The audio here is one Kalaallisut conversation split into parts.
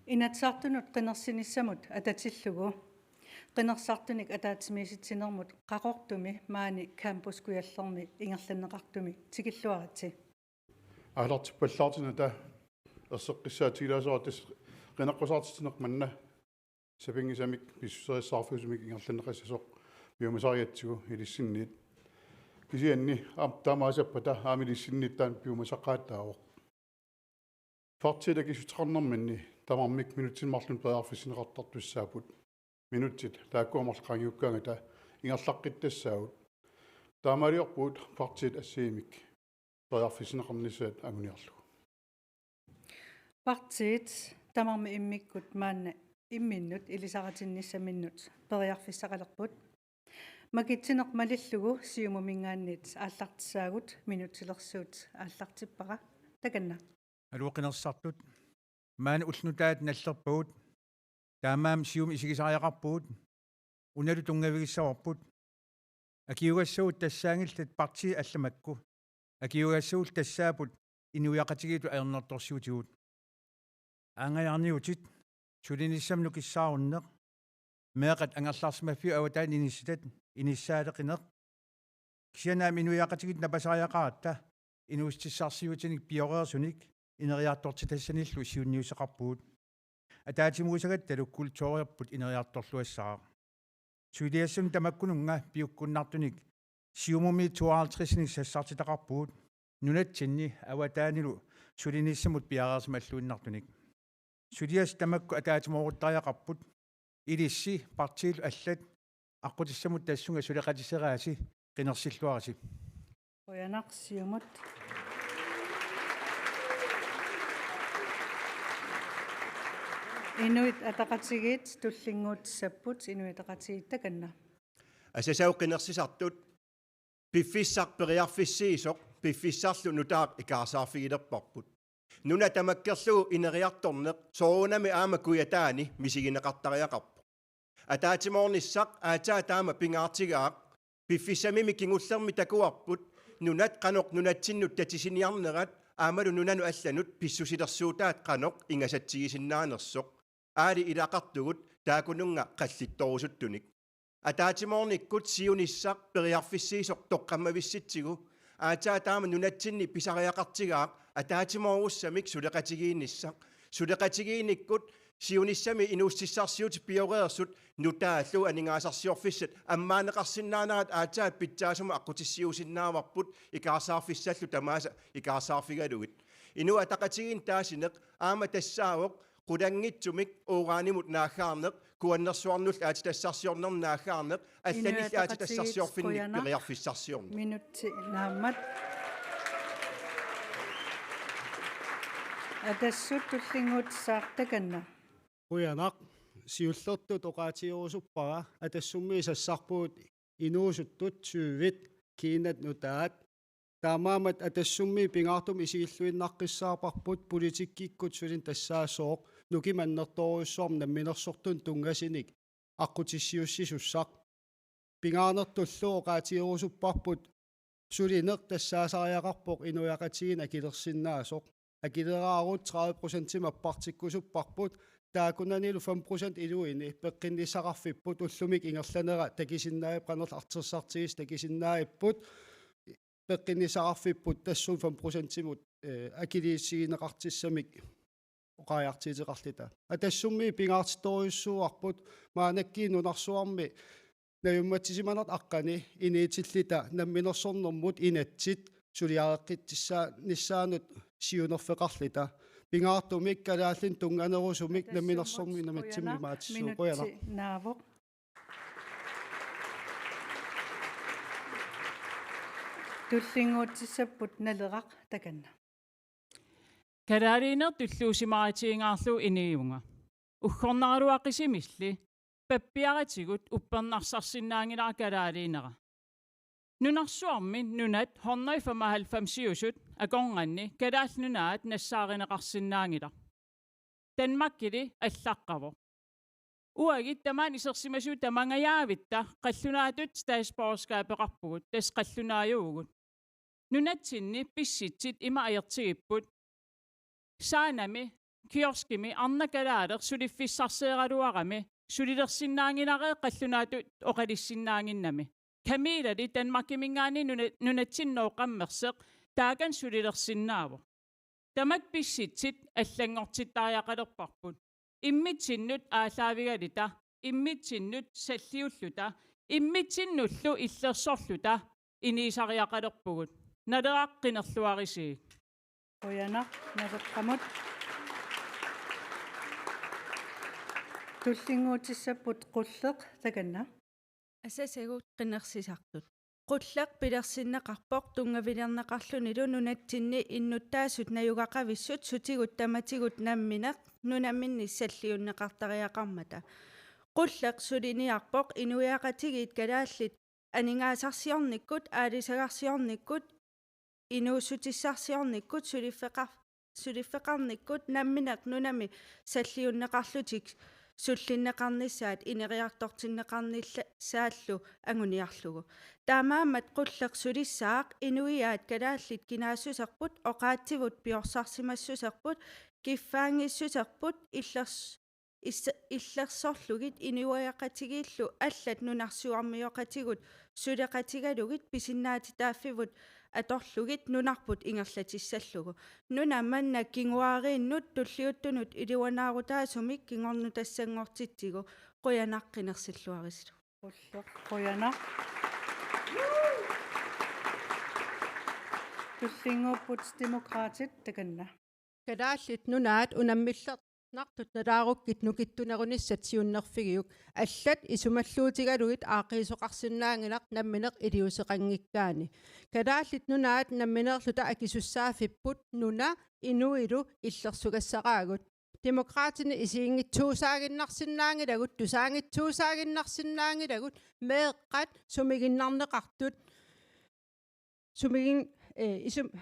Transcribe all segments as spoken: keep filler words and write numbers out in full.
Inatsisartunut qinersinissamut atatillugu qinersisartunik ataatsimiisitsinermut Qaqortumi maani Campus Kujallermi ingerlanneqartumi tikilluaritsi. Aallartippallaartinnata erseqqissaatigilaassuara tassa qineqqusaartitsineq manna sapinngisamik pissuserissaarfiusumik ingerlanneqassasoq piumasarigatsigu ilissinniit. Kisianni aamma taamaasappata aamma ilissinniit taanna piumasaqaataavoq. Partiit akissuteqarnerminni tamarmik minutsini marlunni periarfissinneqartartussaapput. Minutsit taakkua marluk qaangiukkaangata ingerlaqqittassaagut. Taamaaliorpugut partiit assigiimmik periarfissinneqarnissaat anguniarlugu. Partiit tamarmik immikkut maanna imminnut ilisaritinnissaminut periarfissaqalerput. Makitsineq malillugu Siumuminngaanniit aallartissaagut, minutsilersuut aallartippara. Takanna. Aluu qinersisartut. Maani ullut nutaat nallerpagut. Taamaammat Siumut isigisariaqarpugut. Unalu tunngavigissavarput. Akiugassagut tassaanngillat partiit allat makku. Akiugassagut tassaapput inuiaqatigiittut ajornartorsiutigut. Aanngajaarniutit, sulinissamut nukissaarunneq, meeqqat angerlarsimaffiup avataani inissat, inissaaleqineq. Kisianni aamma inuiaqatigiittut napasariaqaratta inuussutissarsiutinik pioreersunik ineriartortitassanillu siunniussaqarpugut. Ataatsimuusagattalu kulturerput ineriartorluassaaq. Suliassanik tamakkununnga piukkunnartunik Siumumi tooghalvtredsinik sassartitaqarpugut, nunatsinni avataanilu sulinissamut piareersimalluinnartunik. Suliassat tamakku ataatsimooruttariaqarput, ilissi partiillu allat aqqutissamut tassunga suleqatiseraasi, qinersilluarisi. Qujanaq Siumut. Inuit Ataqatigiit tullinnguutissapput, Inuit Ataqatigiit takanna. Asasau qinersisartut, piffissaq periarfissiisoq piffissarlu nutaaq ikaarsaarfigilerparput. Nuna tamakkerlugu ineriartorneq soorunami aamma Kujataani misigineqartariaqarpoq. Ataatsimoornissaq aatsaat taama pingaartigaaq, piffissamimi kingullermi takuarput nunat qanoq nunatsinnut tatisiniarnerat aammalu nunanut allanut pissusilersuutaat qanoq ingasatsigisinnaanersoq. Aali ilaqartugut taakkununnga qallittorusuttunik. Ataatsimoornikkut siunissaq periarfissiisoq toqqammavissitsigu, aatsaat taama nunatsinni pisariaqartigaaq ataatsimoorussamik suleqatigiinnissaq. Suleqatigiinnikkut siunissami inuussutissarsiutit pioreersut nutaallu aningaasarsiorfissat ammaanneqarsinnaanerat aatsaat pitsaasumut aqqutissiuusinnaavarput ikaarsaarfissallu tamaasa ikaarsaarfigalugit. Inuit Ataqatigiinni taasineq aamma tassaavoq qulanngitsumik uranimut naaggaarneq, kuannersuarnullu aatsitassarsiornermut naaggaarneq, allanillu aatsitassarsiorfinnik periarfissarsiorneq. Minutsi naammat. Atassut tullinnguutissaaq takanna. Qujanaq, siullertut oqaatigerusuppara, Atassummi sassarpugut inuusuttut tyvit, kiinat nutaat. Taamaammat Atassummi pingaartumik isigilluinnaqqissaarparput politikkikkut sulineq tassaassooq nukimannertoorujussuarmik namminersortunut tunngasunik aqqutissiuussisussaq. Pingaarnertullu oqaatigerusupparput sulineq tassaasariaqarpoq inuiaqatigiinni akilersinnaasoq. Akileraarut tredive procentimik appartikkusupparput, taakkunanilu fem procent iluini peqqinnissaqarfipput, ullumikkut ingerlanera takusinnaavarput, qanoq artorsartigisoq takusinnaavarput, peqqinnissaqarfipput tassunga fem procentimut, eh, akiliisigineqartissamik oqariartuuteqarluta. Atassummi pingaartittorujussuuarput maannakkut nunarsuarmi najummatsisimanerata aqqani inuutillita namminersornermut inatsit suliareqqittussaanut siunerfeqarluta. Pingaartumik kalaallinut tunnganerusumik namminersornermut inatsimmi imaatissuuq. Qujanaq. Minutti naavoq. Tullinnguutissapput Naleraq takanna. Kalaaliineq tulluusimaarutigaarlugu inigivunga. Uggornaraluaqisimilli pappiaratigut uppernarsarsinnaanngilara kalaaliinera. Nunarsuarmi nunat hundrede femoghalvfemsiusut akornanni Kalaallit Nunaat nassaarineqarsinnaanngilaq. Danmarkili allaqqavoq. Uagut tamaani isersimasut tamangajavitta qallunaatut statsborgerskabeqarpugut, tassa qallunaajuvugut. Nunatsinni pissutsit ima ajortigipput: Saanami kioskimi arnat kalaaleq suliffissarsioraluarami sulilersinnaanngilareerpoq qallunaatut oqalussinnaannginnami. Kamilali Danmarkiminngaanniit nuna-, nunatsinni nooqqammersoq taakani sulilersinnaavoq. Tamakku pissutsit allanngortittariaqalerparput. Immitsinnut aallaavigaluta, immitsinnut salliulluta, immitsinnullu illersorluta inuusariaqalerpugut. Naleraq qinerluarisiuk. Qujanaq Naleqqamut. Tullinnguutissapput Qulleq, takanna. Asasagut qinersisartut. Qulleq pilersinneqarpoq tunngavilerneqarlunilu nunatsinni innuttaasut najugaqavissut sutigut tamatigut nammineq nunaminni salliunneqartariaqarmata. Qulleq suliniarpoq inuiaqatigiit kalaallit aningaasarsiornikkut, aalisagarsiornikkut, inuussutissarsiornikkut, suliffeqar-, suliffeqarnikkut nammineq nunami salliunneqarlutik sullinneqarnissaat ineriartortinneqarnissaallu anguniarlugu. Taamaammat Qulleq sulissaaq inuiaat kalaallit kinaassuserput, oqaatsivut piorsarsimassuserput, kiffaanngissuserput, illers-, is-, illersorlugit inuiaqatigiillu allat nunarsuarmioqatigut suleqatigalugit pisinnaatitaaffivut atorlugit nunarput ingerlatissallugu. Nuna manna kinguaariinnut tulliuttunut iluanaarutaasumik kingornutassanngortitsigu. Qujanaq qinersilluarisilu. Qulleq, qujanaq. Tullinnguupput Demokraatit, takanna. Kalaallit Nunaat unammillernartut nalaarukkit nukittunerunissat siunnerfigiuk. Allat isumalluutigalugit aaqqiisoqarsinnaanngilaq nammineq iliuuseqanngikkaanni. Kalaallit Nunaat nammineerluta akisussaaffipput nuna inuilu illersugassaraagut. Demokraatini isiginngitsuusaaginnarsinnaanngilagut, tusaanngitsuusaaginnarsinnaanngilagut, meeqqat sumiginnarneqartut, sumigin-, eh, isum-,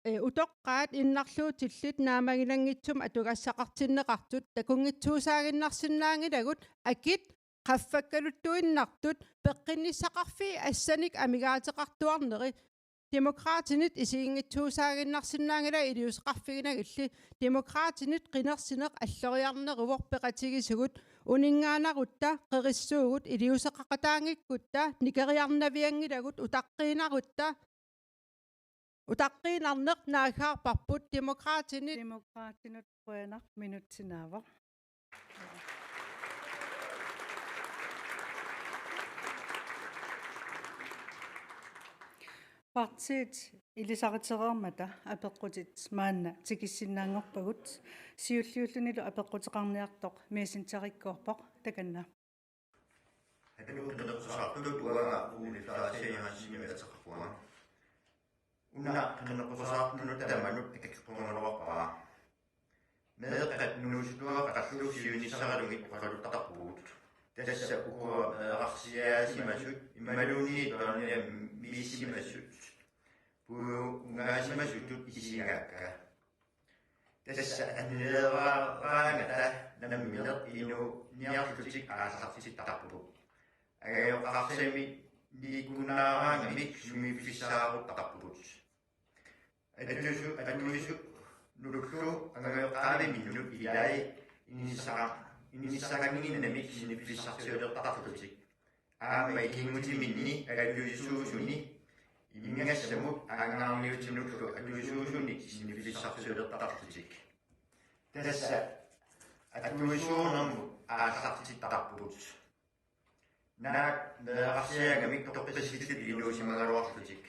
eh, utoqqaat innarluutillit naammaginanngitsumik atugassaqartinneqartut, takunngitsuusaaginnarsinnaanngilagut, akit qaffakkaluttuinnartut, peqqinnissaqarfiit assanik amigaateqartuarneri. Demokraatinit isiginngitsuusaaginnarsinnaanngilai iliuuseqarfiginagilli. Demokraatinit qinersineq alloriarneruvoq peqatigisugut, uninngaannarutta, qerissuugut, iliuuseqaqataanngikkutta, nikeriarnavianngilagut, utaqqiinnarutta, utaqqiinnarneq naaggaarparput. Demokraatinit. Demokraatinut qujanaq, minutsinaavoq. Partiit ilisaritereermata apeqqutit maanna tikissinnaanngorpagut, siulliullunilu apeqquteqarniartoq Messengerikkoorpoq, takanna. Atuut qineqqusaartut, uanga Ole Frederik Johansenimik ateqarpunga. Una qineqqusaartunut tamanut akeqqungaluarpara. Meeqqat nuussutuaqarlugit siunissaralugit oqaluttarpugut. Tassa ukua meerarsiaasimasut imaluunniit børnehjemimiissimasut puigungaasimasutut isigaakka. Tassa annileeraaraangata nammineq inuuniarlutik aallartittarput. Angajoqqaarsiami nikunnaaraangamik sumiiffissaaruttarput. Atuisu-, atuisunullu angajoqqaaviminnut ilai inissara-, inissaqannginnamik siniffissarsiulertarlutik. Aamma ikinngutiminni atuisuusuni imigassamut aanngaarniutinullu atuisuusunik siniffissarsiulertarlutik. Tassa atuisuunermut aallartittarput. Naak meerarsiaangamik toqqissillugit inuusimagaluarlutik.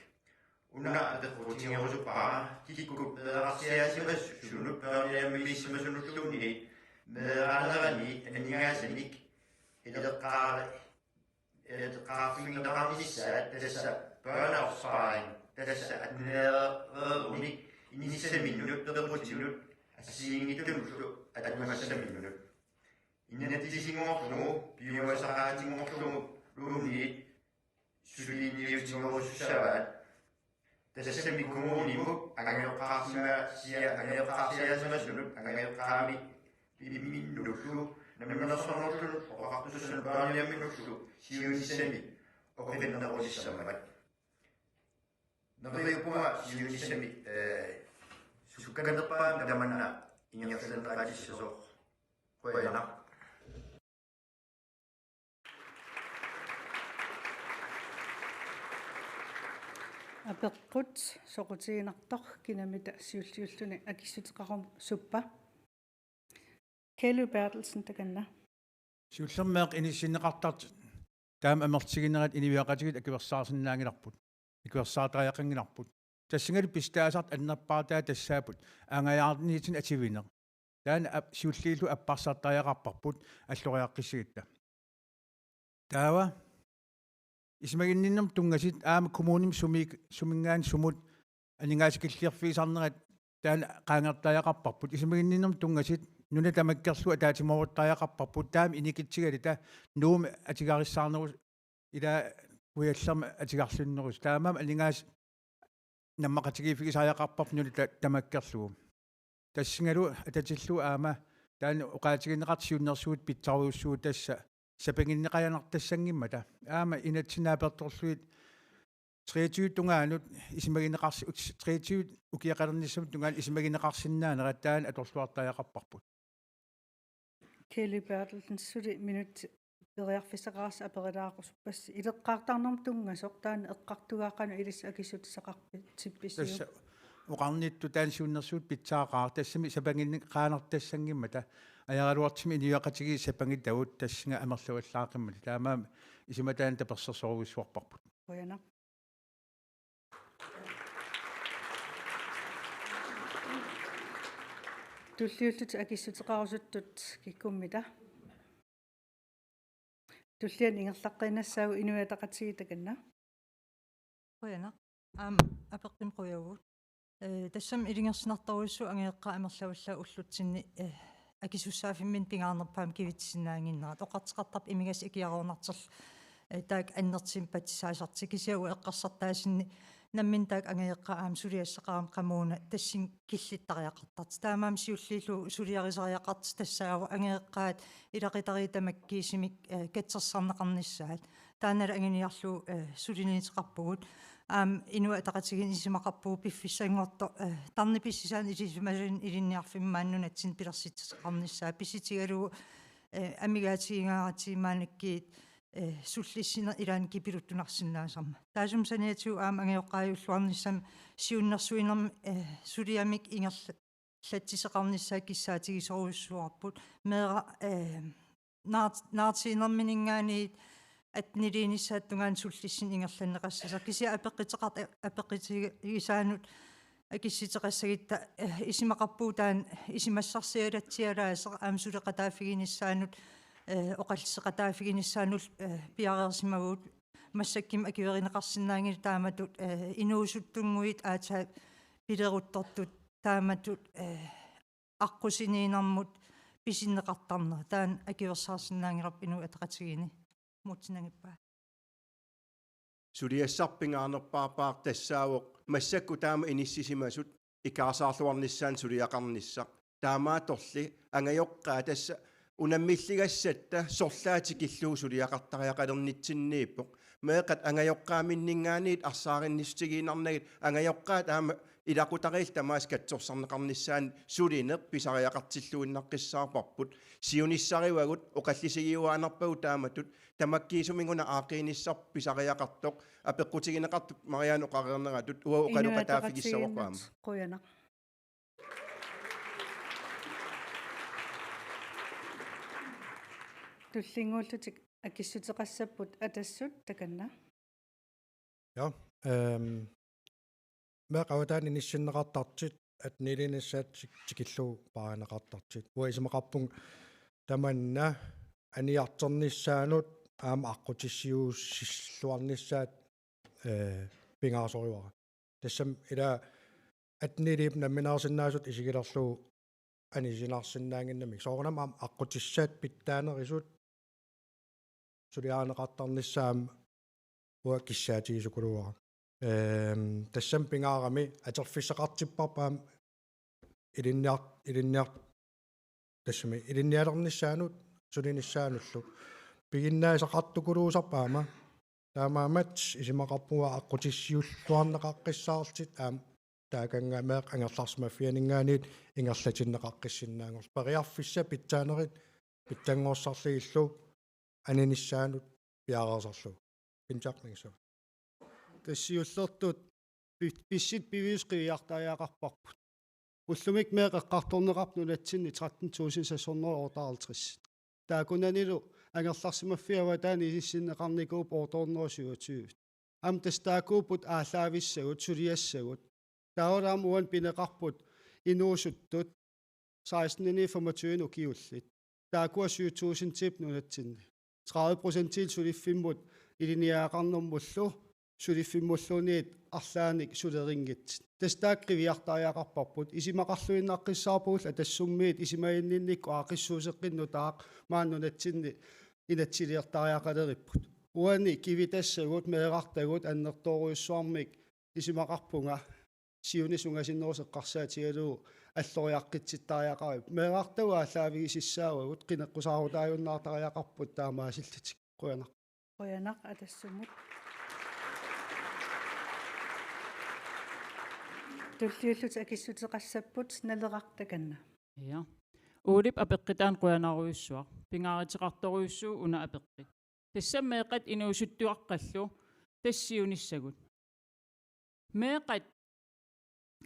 Una apeqqutigerusuppara kikkut meerarsiaasimasunut børnehjemimiissimasunulluunniit meeraaneraniit aningaasanik ileqqaari-, ileqqaarfigineqarnissaat, tassa børneopsparing, tassa annileereerunik inissaminnut peqqutinut assigiinngitsunullu atugassaminnut. Inatsisinngorlugu, piumasaqaatinngorluguluunniit suliniutigerusussavaat. Tassami kommunimut angajoqqaarsimasia-, angajoqqaarsiaasimasunut angajoqqaami-, -minnullu Namminersornerullutik Oqartussat børnehjemiminnullu siunissami oqinnerulissammat. Neriuppunga siunissami, eh, sukkanerpaamik tamanna ingerlanneqalissasoq. Qujanaq. Apeqqut soqutiginartoq kinamita siulliulluni akissuteqarusuppa? Kelly Berthelsen, takanna. Siullermeeqqat inissinneqartartut taama amerlatiginerat inuiaqatigiit akuersaarsinnaanngilarput. Akuersaartariaqanngilarput. Tassungalu pissutaasartut annerpaartaat tassaapput angajaarniitin atuineq. Taanna ap-, siulliullugu apparsartariaqarparput alloriaqqissagitta. Taava isumaginninnermut tunngasut aamma kommunimi sumi-, suminngaanniit sumut aningaasakilliorfigisarnerat taanna qaangertariaqarparput. Isumaginninnermut tunngasut nuna tamakkerlugu ataatsimoortariaqarparput, taama inikitsigaluta Nuummi atugarissaarnerusut, ila Kujallermi atugarlunnerusut. Taamaammat aningaasat nammaqatigiiffigisariaqarparput nuna ta-, tamakkerlugu. Tassungalu atatillugu aamma taanna oqaatigineqartoq siunnersuut pitsarujussuuvoq, tassa sapanginneqajanartassanngimmata. Aamma inatsit naapertorlugit treogtyve tungaanut isumagineqars-, uts-, treogtyve ukiaqalernissamut tungaanut isumagineqarsinnaanerat taanna atorluartariaqarparput. Kelly Berthelsen, suli minutsit periarfissaqarassi aperilaaqqusuppassi. Ileqqaartarnermut tunngasoq taanna eqqartugaaq, qanoq ilissi akissutissaqarpit? Tassa oqarnittut taanna siunnersuut pitsaaqaaq, tassami sapanginneqajanartassanngimmata. Ajaraluartumik inuiaqatigiit sapangitavut tassunga amerlavallaaqimmata. Taamaammat isuma taanna tapersersorujussuarparput. Qujanaq. Tulliullutik akissuteqarusuttut kikkummita? Tullianut ingerlaqqiinnassaagut, Inuit Ataqatigiit, takanna. Qujanaq. Aamma apeqqummi qujavugut. Ee, tassami ilungersunartorujussuuvoq angajoqqaat amerlavallaat ullutsinni, ee, akisussaaffimminni pingaarnerpaamik kivitsisinnaannginnerat. Oqartoqartarpoq imigassaq ikiaroornartorlu, ee, taakku annertuumik patsisaasartut. Kisianni uanga eqqarsartaasunni nammineq taakku angajoqqaat aamma suliassaqarami qamuuna tassunga killittariaqartartut. Taamaammat siulliullugu suliarisariaqartoq tassaavoq angajoqqaat ilaqutariit tamakkiisumik, ee, katsorsarneqarnissaat. Taannalu anguniarlugu, eh, suliniuteqarpugut. Aamma Inuit Ataqatigiinni isumaqarpugut piffissanngortoq, eh, tarnip pissutsit ilisimasaannik ilinniarfimmi maani nunatsinni pilersitseqarnissaa, pissutigalugu, eh, amigaatigigaangaratsigit maannakkut, eh, sullissineq ilaanni kipiluttunarsinnaasarmat. Taassuma saniatigut aamma angajoqqaajulluarnissami siunnersuinermi, eh, suliamik ingerla-, -llatsisoqarnissaa kissaatigisorujussuuarput. Meeraq, eh, naart-, naartuinermininngaanniit attenilinnissaata tungaanut sullissineq ingerlanneqassasoq. Kisianni apeqquteqart-, apeqqutigisaannut akissuteqassagutta, eh, isumaqarpugut taanna isumassarsialatsialaasoq, aamma suleqataaffiginissaanut, eh, oqalliseqataaffiginissaanut, eh, piareersimavugut. Massakkut akuerineqarsinnaanngilaq taamatut, eh, inuusuttunnguit aatsaat pileruttortut taamatut, eh, aqqusiniinnermut pisinneqartarnerat. Taanna akuersaarsinnaanngilarput Inuit Ataqatigiinni. Muutsinangippaa. Suliassarput pingaarnerpaarpaaq tassaavoq massakkut taama inissisimasut ikaarsaarluarnissaannut suliaqarnissaq. Taamaattorli angajoqqaat tassa unammilligassatta sorlaat tikillugu suliaqartariaqalernitsinniippoq. Meeqqat angajoqqaaminninngaanniit arsaarinnissutigiinnarnagit, angajoqqaat aamma ilaqutariillu tamaasa katsorsarneqarnissaannut sulineq pisariaqartilluinnaqqissaarparput. Siunissarivagut, oqallisigiuaanerpagut taamatut, tamakkiisumik una aaqqiinissarput pisariaqartoq, apeqqutigineqartut Marianne oqareerneratut, uagut oqaloqataaffigissavakka aamma. Inuiaqatigiinnut qujanaq. Tullinnguullutik akissuteqassapput Atassut, takanna. Ja, ehm, meeqqat avataani inissinneqartartut, attenilinnissaat tik-, tikillugu paarineqartartut. Uanga isumaqarpunga tamanna aniarternissaanut aamma aqqutissiuussilluarnissaat, eh, pingaarsoruara. Tassami ila atteniliup nammineersinnaasutut isigilerlugu anisinarsinnaannginnamik. Soorunami aamma aqqutissaat pitsaanerusut suliarineqartarnissaat aamma uanga kissaatigisukuluara. Ehm, tassami pingaarami atorfissaqartipparput aamma ilinniar-, ilinniar-, tassami ilinnialernissaanut sulinissaanullu. Piginnaasaqartukuluusarput aamma. Taamaammat isumaqarpunga aqqutissiulluarneqaqqissaartut aamma taakannga meeqqat angerlarsimaffianinngaanniit ingerlatinneqaqqissinnaanngorlugit. Periarfissat pitsaanerit pitsanngorsarlugillu aninissaanut piareersarlugu. Pinchakningsu. Tassa siullertut pi-, pissit piviusut qiviartariaqarparput. Ullumi meeqqat eqqartorneqarput nunatsinni tretten tusind seks hundrede og otteoghalvtreds. Taakkunanilu angerlarsimaffiit avataanut inissinneqarnikuupput otte hundrede og syvogtyve. Aamma tassa taakkuupput aallaavissagut, suliassagut. Taavalu aamma uani pineqarput inuusuttut seksten femogtyve ukiullit. Taakkua syv tusindiupput nunatsinni. Tredive procentiillu suliffimmut ilinniagaqarnermullu suliffimmulluunniit arlaannik sulerinngitsut. Tassa taakku qiviartariaqarparput. Isumaqarluinnaqqissaarpugullu Atassummiit isumaginninnikkut aaqqissuusseqqinnut taava maani nunatsinni inatsisiliortariaqaleripput. Uani kivitassagut, meerartagut annertoorujussuarmik isumaqarpunga siunissaq ungasinnerusoq eqqarsaatigalugu alloriaqqitsittariaqaripput. Meerartagut aallaavigisassaavagut, qineqqusaarutaajunnaartariaqarput taamaasillutik. Qujanaq. Qujanaq Atassummut. Tulliullutik akissuteqassapput Naleraq takanna. Ja. Uulip apeqqutaani qujanarujussuaq. Pingaaruteqartorujussuuvoq una apeqqut. Tassami meeqqat inuusuttuaqqallu tassa siunissagut. Meeqqat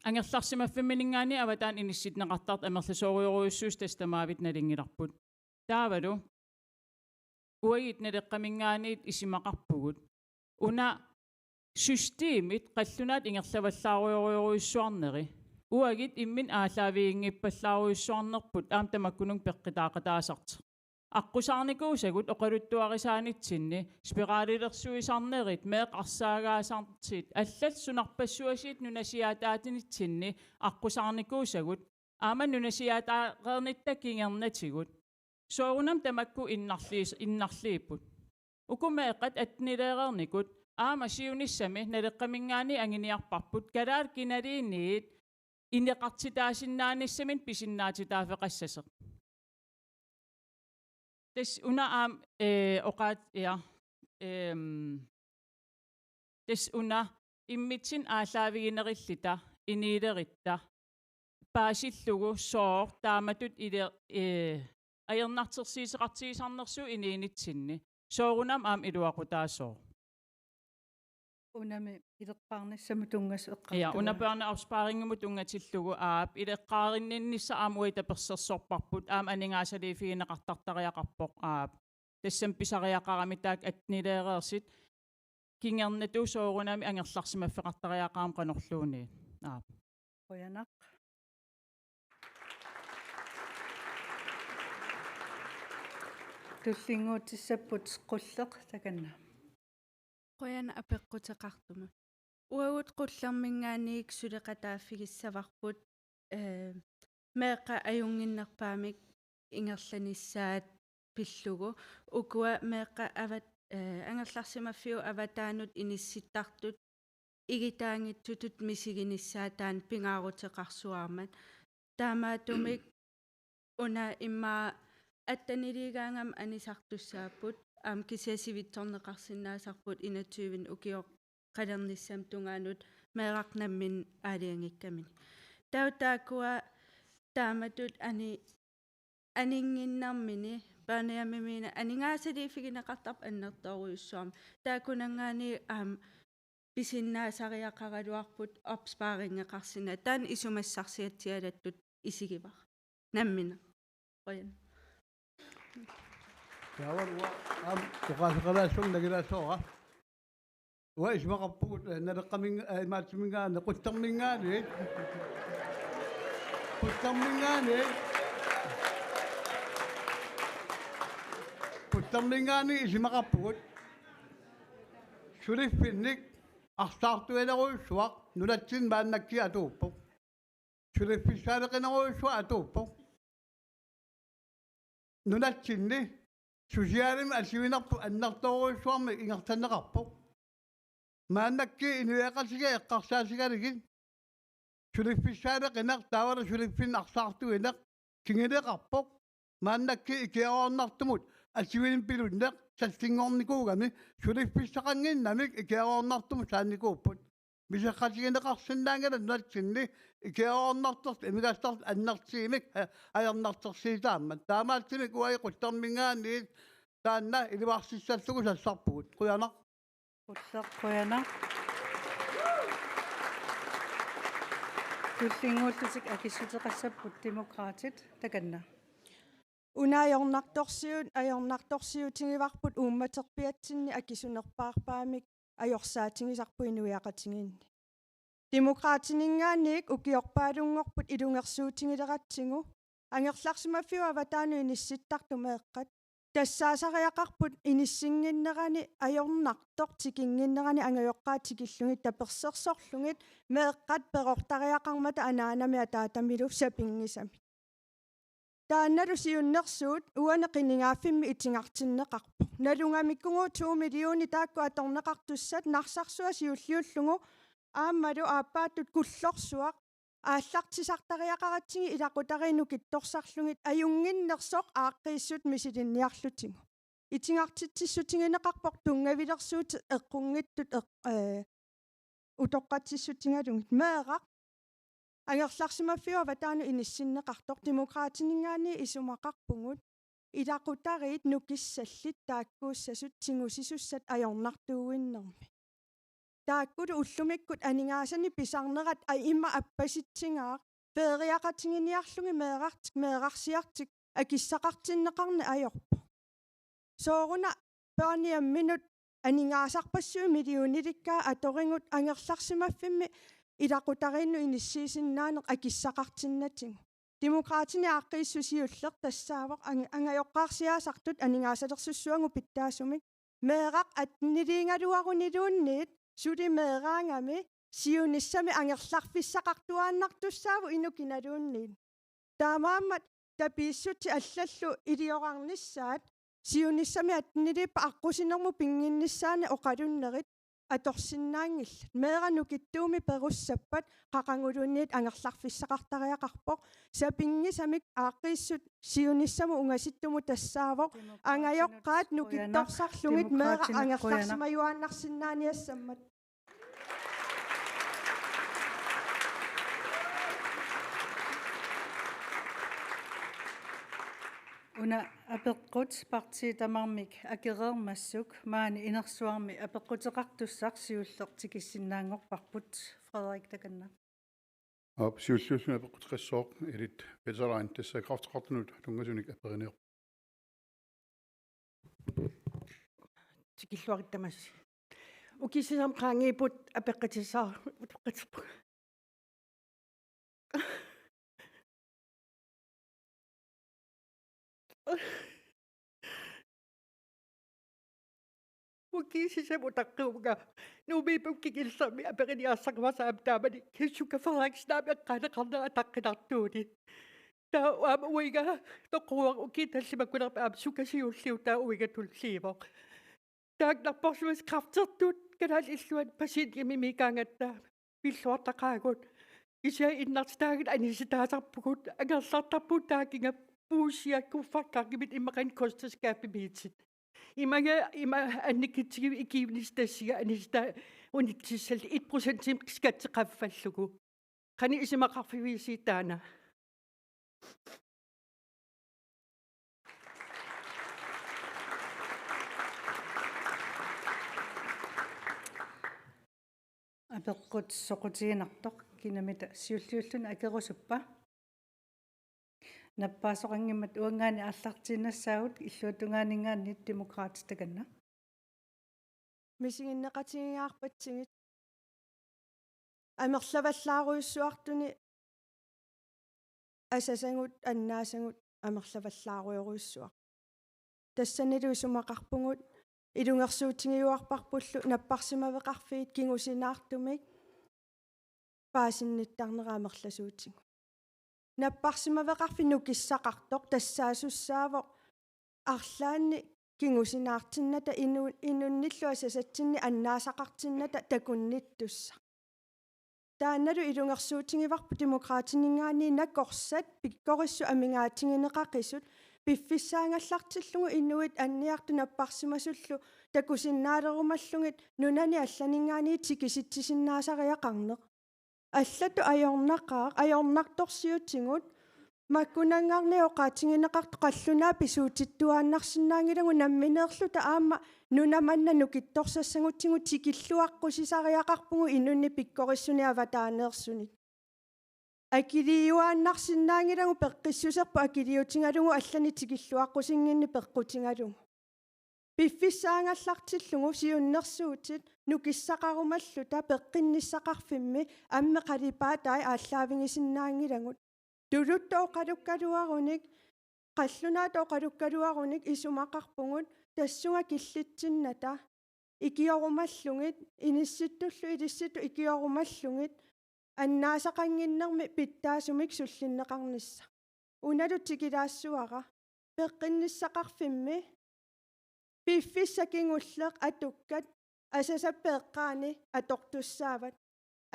angerlarsimaffimmininngaanniit avataanut inissinneqartartut amerlasoorujorujussuusut tassa tamavimmik nalunngilarput. Taavalu uagut Naleqqaminngaanniit isumaqarpugut. Una systemit qallunaatut ingerlavallaarujorujussuarneri. Uagut imminut aallaaviginngippallaarujussuarnerput aamma tamakkununnga peqqutaaqataasartoq. Aqqusaarnikuusagut oqaluttuarisaanitsinni, spiralilersuisarnerit, meeqqat arsaagaasartut, allallu sunarpassuarsiit nunasiaataatinitsinni aqqusaarnikuusagut, aamma nunasiaataareernitta kingornatigut. Soorunami tamakku innarliis-, innarliipput. Uku meeqqat attenileereernikut, aamma siunissami Naleqqaminngaanniit anguniarparput, kalaallit kinaluunniit ineqartitaasinnaanissaminut pisinnaatitaaffeqassasoq. Tassa una aamma, eh, oqaat-, ja, ehm, tassa una immitsinnut aallaaviginerullutalu inuulerutta paasillugu sooq taamatut ile-, eh, ajornartorsiuteqartigisarnersugut inuunitsinni. Soorunami aamma iluaqutaasoq. Unami ileqqaarnissamut tunngasut eqqartugut. Ja, una børneopsparingimut tunngatillugu aap, ileqqaarinninnissaq aamma uagut tapersersorparput, aamma aningaasaliiffigineqartartariaqarpoq aap. Tassami pisariaqarami taakku attenileereersut, kingornatigut soorunami angerlarsimaffeqartariaqarami qanorluunniit. Aap. Qujanaq. Tullinnguutissapput Qulleq takanna. Qujanaq apeqquteqartumut. Uagut Qullerminngaanniit suleqataaffigissavarput, eh, meeqqat ajunnginnerpaamik ingerlanissaat pillugu. Ukua meeqqat avat-, eh, angerlarsimaffiup avataanut inissittartut igitaanngitsutut misiginissaat taanna pingaaruteqarsuarmat. Taamaattumik una immaqa atteniliigaangama anisartussaapput, aamma kisianni sivitsorneqarsinnaasarput enogtyve ukioqalernissamut tungaanut meerartut nammineq aalajangikkaminik. Taava taakkua taamatut ani-, aninnginnermini, børnehjemimiinneq aningaasaliiffigineqartarput annertoorujussuarmik. Taakkunanngaanniit aamma pisinnaasariaqaraluarput opsparingeqarsinnaavoq. Taanna isumassarsiatsialattut isigivara. Nammineq. Qujan. Taava uanga aamma oqaaseqalaassuunga nagilaassavara. Uanga isumaqarpugut, eh, Naleqqamin-, eh, imaattuminngaanniit, Qullerminngaanniit. Qullerminngaanniit. Qullerminngaanniit isumaqarpugut. Suliffinnik arsaartuinerujussuaq nunatsinni maannakkut atuuppoq. Suliffissaaleqinerujussuaq atuuppoq. Nunatsinni susiaalimik assiginerput annertoorujussuarmik ingerlanneqarpoq. Maannakkut inuiaqatigiit eqqarsaatigalugit suliffissaaleqineq taavalu suliffinnik arsaartuineq kinguneqarpoq. Maannakkut ikiaroornartumut assigiimmik pilunneq sallinngornikuugami suliffissaqannginnamik ikiaroornartumut saannikuupput. Miseqqatigineqarsinnaanngilaq nunatsinni ikiaroornartortut imigassartut annertuumik, eh, ajornartorsiutaammat. Taamaattumik uagut Qutserminngaanniit taanna iluarsissallugu sassarpugut. Qujanaq. Qutseq, qujanaq. Tullinnguullutik akissuteqassapput Demokraatit, takanna. Una ajornartorsiut, ajornartorsiutigivarput uummaterpiatsinni akisunerpaarpaamik ajorsaatigisarput inuiaqatigiinni. Demokraatininngaanniit ukiorpaalunngorput ilungersuutigileratsigu, angerlarsimaffiup avataanut inissittartut meeqqat, tassaasariaqarput inissinnginnerani ajornartoq tikinnginnerani angajoqqaat tikillugit tapersersorlugit meeqqat perortariaqarmata anaanami ataatamilu sapinngisamik. Taannalu siunnersuut uani qinigaaffimmi itigartinneqarpoq. Nalugamikkugut to millionit taakku atorneqartussat Narsarsuaq siulliullugu aammalu aappaattut Kullorsuaq aallartisartariaqaratsigit ilaqutariit nukittorsarlugit ajunnginnersoq aaqqiissut misilinniarlutigu. Itigartitsissutigineqarpoq tunngavilersuutit eqqunngitsut eq-, ee, utoqqatsissutigalugit. Meeraq angerlarsimaffiup avataanut inissinneqartoq Demokraatininngaanniit isumaqarpugut ilaqutariit nukissallit taakkuussasut tigusisussat ajornartuuinnarmi. Taakkulu ullumikkut aningaasanik pisarnerat aamma appasitsigaaq, peeriaqatiginiarlugit meerartik, meerarsiartik akissaqartinneqarneq ajorpoq. Sooruna børnehjemminut aningaasarpassuit millionilikkaat atorigut angerlarsimaffimmi ilaqutariinnut inissiisinnaaneq akissaqartinnatigut. Demokraatini aaqqiissut siulleq tassaavoq ang-, angajoqqaarsiaasartut aningaasalersussaagut pitsaasumik. Meeraq atteniliigaluaruniluunniit suli meeraagami siunissami angerlarfissaqartuaannartussaavoq inuk kinaluunniit. Taamaammat tapiissutsit allallu iliorarnissaat siunissami atteniliippat aqqusinermut pinnginnissaannik oqalunnerit atorsinnaanngillat. Meeraq nukittuumik perussappat qaquguluunniit angerlarfissaqartariaqarpoq. Sapinngisamik aaqqiissut siunissamut ungasittumut tassaavoq angajoqqaat nukittorsarlugit meeraq angerlarsimajuaannarsinnaaniassammat. Una apeqqut partiit tamarmik akereermassuk maani inersuarmi apeqquteqartussaq siulleq tikissinnaanngorparput. Frederik, takanna. Aap, siulliulluni apeqquteqassooq Elit Petersen, tassa kræfteqartunut tunngasunik aperineq. Tikilluarit tamassi. Ukiut sisamat qaangiupput apeqqutissaq utoqqatserpunga. Ukiut sisamat utaqqivunga Nuummiippukkut kingullermi aperiniarsarivasaarama taamani Suka Frederiksenip eqqaaneqarnera ataqqinartuuvoq. Taava aamma uiga toqoruara ukiut tallimat kunerput aamma Suka siulliuvoq, taava uiga tulliuvoq. Taakku napparsimasut kræftertut kalaallit illuanni Pasienhjemimiikkaangatta pilluartaqaagut. Kisianni innartitaagut anisitaasarpugut, angerlartarpugut taakinga puussiaq kuffertaqarnermik immaqaluunniit kosteskabimiittut. Imaga, ima annikitsigivit ikiuinissat tassunga anisitaa unitsissallugu et procentimik skatteqaffallugu. Qanoq isumaqarfigisigit taanna? Apeqqut soqutiginartoq, kinamita siulliulluni akerusuppa? Nappaasoqanngimmat uanngaanniit aallartiinnassaagut, illuatungaaninngaanniit Demokraatit, takanna. Misiginneqatigigaarpatsigit. Amerlavallaarujussuartuni asasagut annaasagut amerlavallaarujorujussuaq. Tassanilu isumaqarpugut ilungersuutigiuarparpullu napparsimaveqarfiit kingusinaartumik paasinnittarnerat amerlasuutigut. Napparsimaveqarfik nukissaqartoq tassaasussaavoq arlaannik kingusinaartinnata inu-, inunnillu asasatsinnik annaasaqartinnata takunnittussaq. Taannalu ilungersuutigivarput Demokraatininngaanniit nakorsat pikkorissut amigaatigineqaqisut piffissaagallartillugu inuit anniartut napparsimasullu takusinnaalerumallugit nunani allaninngaanniit tikisitsisinnaasariaqarneq. Allatut ajornaqaaq, ajornartorsiutigut, makkunanngaarniarneq oqaatigineqartoq qallunaat pisuutittuaannarsinnaanngilagut nammineerluta aamma nuna manna nukittorsassagutsigu tikilluaqqusisariaqarpugut inunnik pikkorissunik avataaneersunik. Akiliiuaannarsinnaanngilagut peqqissuserput akiliutigalugu allanik tikilluaqqusinnginneq peqqutigalugu. Piffissaagallartillugu siunnersuutit nukissaqarumalluta peqqinnissaqarfimmi ammip qalipaatai aallaavigisinnaanngilagut. Tuluttut oqalukkaluarunik, qallunaatut oqalukkaluarunik isumaqarpugut tassunga killitsinnata ikiorumallugit, inissittullu ilissittut ikiorumallugit, annaasaqannginnermi pitsaasumik sullinneqarnissaq. Unalu tikilaassavara. Peqqinnissaqarfimmi piffissaq kingulleq atukkat asasappat eqqaani atortussaavat.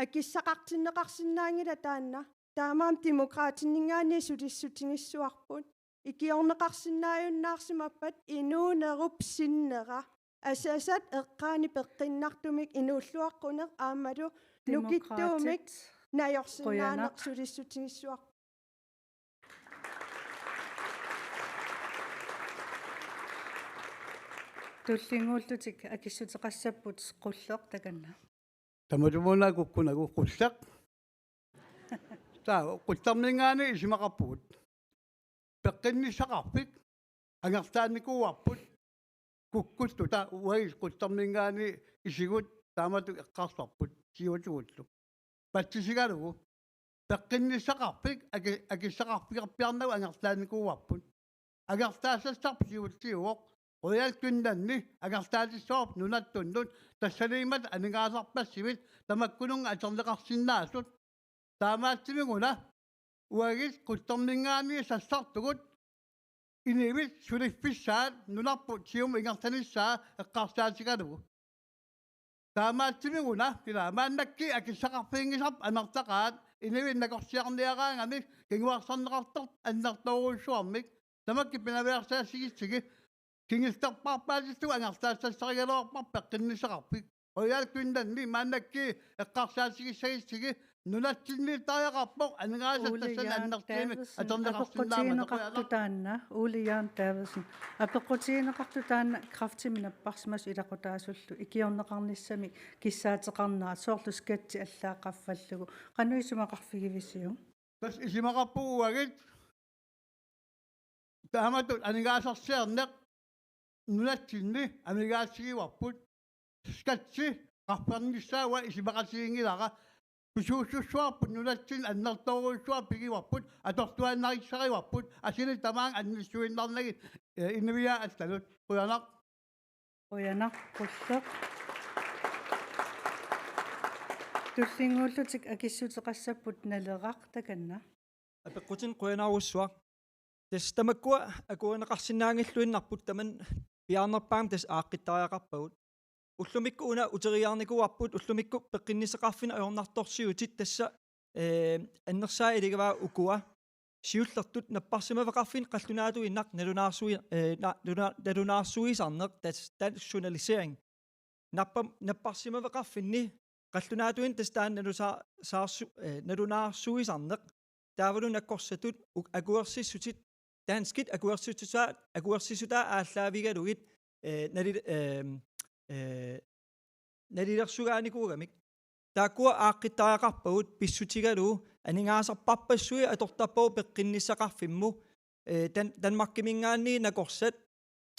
Akissaqartinneqarsinnaanngilaq taanna. Taamaammat Demokraatininngaanniit sulissutigissavarput. Ikiorneqarsinnaajunnaarsimappat inuunerup sinnera asasat eqqaani peqqinnartumik inuulluaqquneq aammalu nukittuumik Demokraatit, najorsinnaaneq qujanaq. Sulissutigissavarput. Tullinnguullutik akissuteqassapput Qulleq takanna. Tamatumuuna kukkunagu Qulleq. Taava Qullerminngaanniit isumaqarpugut. Peqqinnissaqarfik angerlaannikuuarput kukkulluta uagut Qullerminngaanniit isigut taamatut eqqarsarput siuatigullu. Patsisigalugu peqqinnissaqarfik aki-, akissaqarfigerpiarnagu angerlaannikuuarput. Angerlaassassarput siulliuvoq. Royal Greenlandi angerlaatissavarput nunattunnut tassaniimmat aningaasarpassuit tamakkununnga atorneqarsinnaasut. Taamaattumik una uagut Qullerminngaanniit sassartugut inuit suliffissaat nunarput siumut ingerlanissaa eqqarsaatigalugu. Taamaattumik una ila maannakkut akissaqarfiginngisarput amerlaqaat inuit nakorsiarniaraangamik kinguarsarneqartartut annertoorujussuarmik tamakkua pinaveersaassigissagit kingullerpaarpaatillugu angerlaassassarigaluarparput peqqinnissaqarfik. Royal Greenlandi maannakkut eqqarsaatigissagissagit nunatsinniittariaqarpoq aningaasat Ole tassani Jørgen annertuumik Davidsen, atorneqarsinnaammat apeqqutigineqartoq taanna, Ole Jørgen Davidsen, apeqqutigineqartoq taanna kræftimik napparsimasut ilaqutaasullu ikiorneqarnissamik kissaateqarnerat soorlu skatsi allaat qaffallugu. Qanoq isumaqarfigivisiuk? Tassa isumaqarpugut uagut taamatut aningaasarsiorneq nunatsinni amigaatsigivarput. Skatsi qaffarnissaa uanga isumaqatiginngilara. Pisuussussuarput nunatsinni annertoorujussuaq pigivarput, atortuaannarissarivarput, asuli tamaanga annissuinnarnagit, eh, inuiaat allanut. Qujanaq. Qujanaq Qulleq. Tullinnguullutik akissuteqassapput Naleraq takanna. Apeqqutinik qujanarujussuaq. Tassa tamakkua akuerineqarsinnaanngilluinnarput tamanna piaarnerpaamik tassa aaqqittariaqarpagut. Ullumikkut una uteriiarnikuuarput ullumikkut peqqinnissaqarfinnut ajornartorsiutit tassa, eh, annersaat iligivaa ukua. Siullertut napparsimaveqarfinnut qallunaatuinnaq nalunaarsui-, eh, na-, naluna-, nalunaarsuisarneq tas-, dansk journalisering. Nappa-, napparsimaveqarfinni qallunaatuinnaq tassa taanna nalusa-, saarsu-, eh, nalunaarsuisarneq. Taavalu nakorsatut u-, akuersissutit, danskit akuersissutaa-, akuersissutaat aallaavigalugit, eh, nali-, eh, eh, nalilersugaanikuugamik. Taakkua aaqqittariaqarpagut pissutigalugu aningaasarpassuit atortarpagut peqqinnissaqarfimmut, eh, Dan-, Danmarkiminngaanniit nakorsat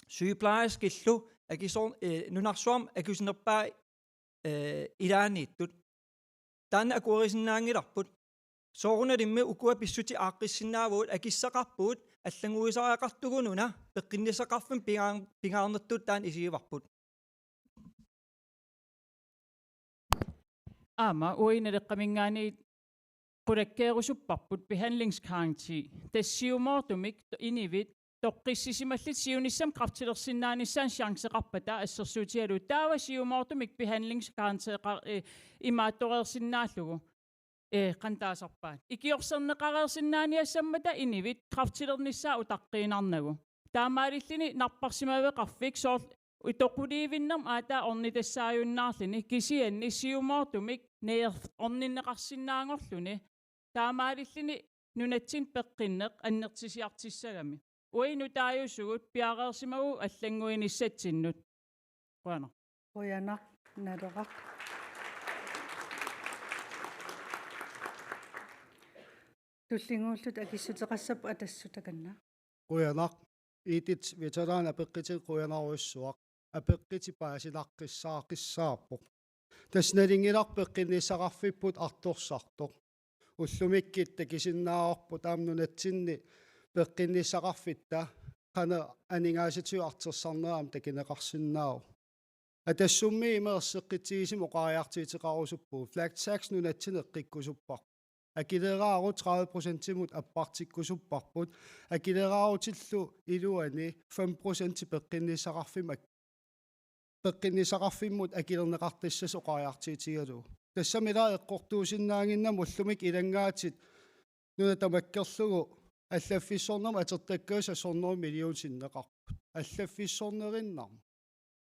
sygeplejerskillu akisor-, eh, nunarsuarmi akusinerpaat, eh, ilaanniittut. Taanna akuerisinnaanngilarput. Soorunalimi ukua pissutit aaqqissinnaavagut akissaqarpugut allannguisariaqartugut una peqqinnissaqarfimmut pingaar-, pingaarnertut taanna isigivarput. Aamma uagut Naleqqaminngaanniit qulakkeerusupparput behandlingsgaranti. Tassa siumoortumik to-, inuit toqqissisimallutik siunissami kræftilersinnaanissaannut chanceqarpata assersuutigalugu. Taava siumoortumik behandlingsgaranti qa-, eh, imaattoreersinnaallugu. ee, qanoq taasarpaat. Ikiorserneqareersinnaaniassammata inuit kræftilernissaat utaqqiinnarnagu. Taamaalilluni napparsimaveqarfik soorlu itoquliivinnermik aatsaat ornitassaajunnaarluni kisianni siumoortumik neer-, orninneqarsinnaanngorluni. Taamaalilluni nunatsinni peqqinneq annertusiartissagami. Uagut nutaajusugut piareersimavugut allannguinissatsinnut. Qujanaq. Qujanaq, Naleraq. Tullinnguullutik akissuteqassapput Atassut takanna. Qujanaq. Edith Veteran apeqqutit qujanarujussuaq. Apeqqutit paasinaqqissaaqissaarpoq. Tassa nalunngilarput peqqinnissaqarfipput artorsartoq. Ullumikkut takusinnaavarput aamma nunatsinni peqqinnissaqarfitta qanoq aningaasatigut artorsarnera aamma takuneqarsinnaavoq. Atassummi ima erseqqitsigisumik oqariartuuteqarusuppugut. Flat tax nunatsinni eqqikkusupparput. Akileraarut tredive procentimut appartikkusupparput. Akileraarutillu iluani fem procenti peqqinnissaqarfimmi ak-, peqqinnissaqarfimmut akilerneqartassasoq oqariartuutigalugu. Tassami ila eqqortuusinnaannginnami ullumikkut ilanngaatit nuna tamakkerlugu allaffissornermi atortakkavut seks hundrede million sinneqarput. Allaffissornerinnarmik.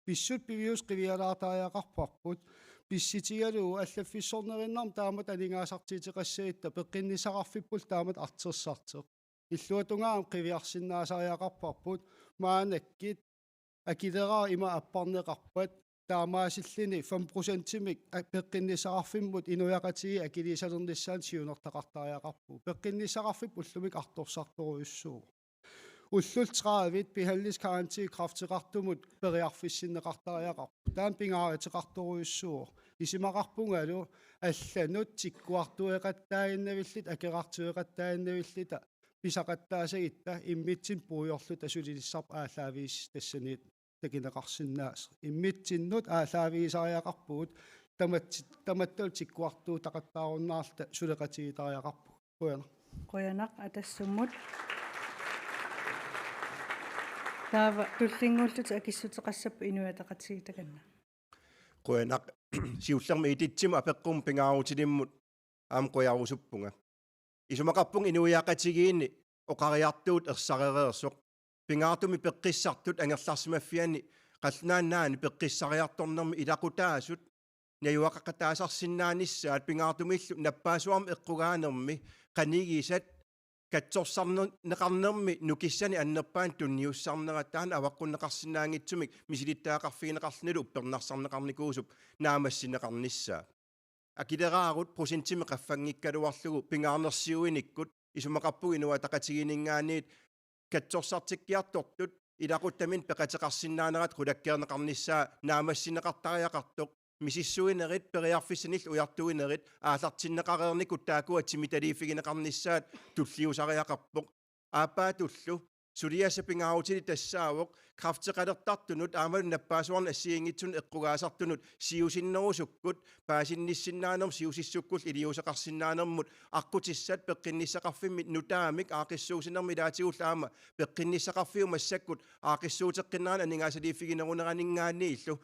Pissutsit piviusut qivialaartariaqarparput. Pissutigalugu allaffissornerinnarmik taamatut aningaasartuuteqassagutta peqqinnissaqarfippullu taamatut artorsartoq. Illuatungaanut qiviarsinnaasariaqarparput maannakkut akileraarut ima apparneqarpat taamaasilluni fem procentimik a-, peqqinnissaqarfimmut inuiaqatigiit akiliisalernissaannut siunertaqartariaqarpugut. Peqqinnissaqarfipput ullumikkut artorsartorujussuuvoq. Ullut tredive behandlingsgaranti kræfteqartumut periarfissinneqartariaqarpoq. Taanna pingaaruteqartorujussuuvoq. Isumaqarpungalu allanut tikkuartueqattaaginnavilluta, akerartueqattaaginnavilluta pisaqattaasagutta immitsinnut puigorluta suliniuteqarpoq aallaavigalugu tassaniit takuneqarsinnaasoq. Immitsinnut aallaavigisariaqarpugut tamat-, tamattalu tikkuartuutaqattaarunnaarluta suleqatigiittariaqarpugut. Qujanaq. Qujanaq Atassummut. Taava tullinnguullutik akissuteqassapput Inuit Ataqatigiit takanna. Qujanaq. Siullermik Edithimut apeqqumut pingaarutilimmut aamma qujarusuppunga. Isumaqarpunga inuiaqatigiinni oqariartuut ersarereersoq. Pingaartumik peqqissartut angerlarsimaffianni qallunaat nunaanni peqqissariartornermi ilaqutaasut najugaqataasarsinnaanissaat pingaartumillu nappaassuarmi eqqugaanermi qanigisat katsorsarneqarnermi nukissanik annerpaanut tunniussarnerat taanna avaqqunneqarsinnaanngitsumik misilittagaqarfigineqarlunilu uppernarsarneqarnikuusup naammassineqarnissaa. Akileraarut procentimik qaffanngikkaluarlugu pingaarnersiuinikkut isumaqarpunga Inuit Ataqatigiinninngaanniit katsorsartikkiartortut ilaquttaminnik peqateqarsinnaanerat qulakkeerneqarnissaa naammassineqartariaqartoq misissuinerit periarfissanillu ujartuinerit aallartinneqareernikkut taakkua timitaliiffigineqarnissaat tulliusariaqarpoq. Aappaatullu suliassat pingaarutilik tassaavoq kræfteqalertartunut aammalu nappaassuarnik assigiinngitsunut eqqugaasartunut siusinnerusukkut paasinnissinnaanermut siusissukkullu iliuuseqarsinnaanermut aqqutissat peqqinnissaqarfimmit nutaamik aaqqissuussinermi ilaatigullu aamma peqqinnissaqarfiup massakkut aaqqissuuteqqinnerani aningaasaliiffigineruneraninngaanniillu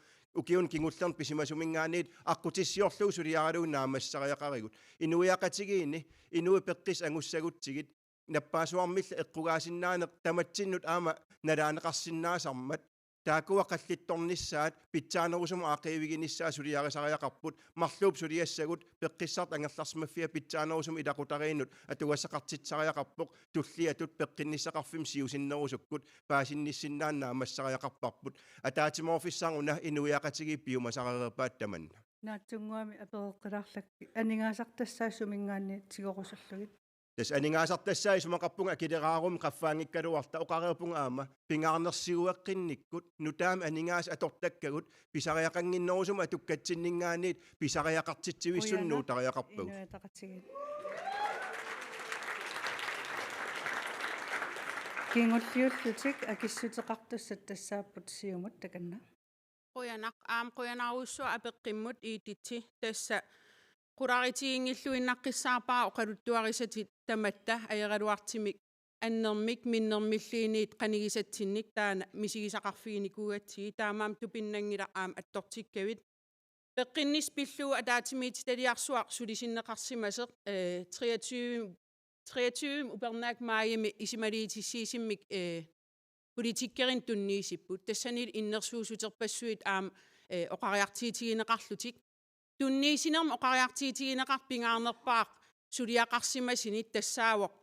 ukiuni kingullerni pisimasuminngaanniit aqqutissiorlugu suliaralugu naammassisariaqarigut. Inuiaqatigiinni inuit peqqissut angussagutsigit nappaassuarmillu eqqugaasinnaaneq tamatsinnut aamma nalaaneqarsinnaasarmat taakkua qallittornissaat pitsaanerusumik aaqqiiviginissaat suliarisariaqarput marluupput suliassagut peqqissartut angerlarsimaffiat pitsaanerusumik ilaqutariinnut atugassaqartitsisariaqarpoq tulliatut peqqinnissaqarfimmut siusinnerusukkut paasinnissinnaaneq naammassisariaqarparput ataatsimoorfissaq una inuiaqatigiit piumasarereerpaat tamanna. Naatsunnguamik apereqqilaarlakku aningaasartassaat suminngaanniit tigorusullugit. Tassa aningaasartassaat isumaqarpunga akileraarummi qaffaanngikkaluarluta oqareerpunga aamma pingaarnersiueqqinnikkut nutaamik aningaasat atortakkagut pisariaqannginnerusumik atukkatsinninngaanniit pisariaqartitsivissunik nuutariaqarpagut. Qujanaq. Inuit Ataqatigiit. Kingulliullutik akissuteqartussat tassaapput Siumut takanna. Qujanaq, aamma qujanarujussuaq apeqqummut Edith, tassa qularitiginngilluinnaqqissaarpara oqaluttuarisatit tamatta ajoraluartumik annermik minnermilluunniit qanigisatsinnik taanna misigisaqarfiginikuugatsigit taamaammat tupinnanngilaq aamma attortikkavit. Peqqinnissaq pillugu ataatsimiititaliarsuaq sulisinneqarsimasoq, eh, treogtyve, treogtyve upernaaq maajimi isumaliutissiissummik, eh, politikkerinut tunniussipput. Tassanilu innersuussuterpassuit aamma, eh, oqariartuutigineqarlutik. Tunniussinermi oqariartuutigineqartoq pingaarnerpaaq suliaqarsimasunit tassaavoq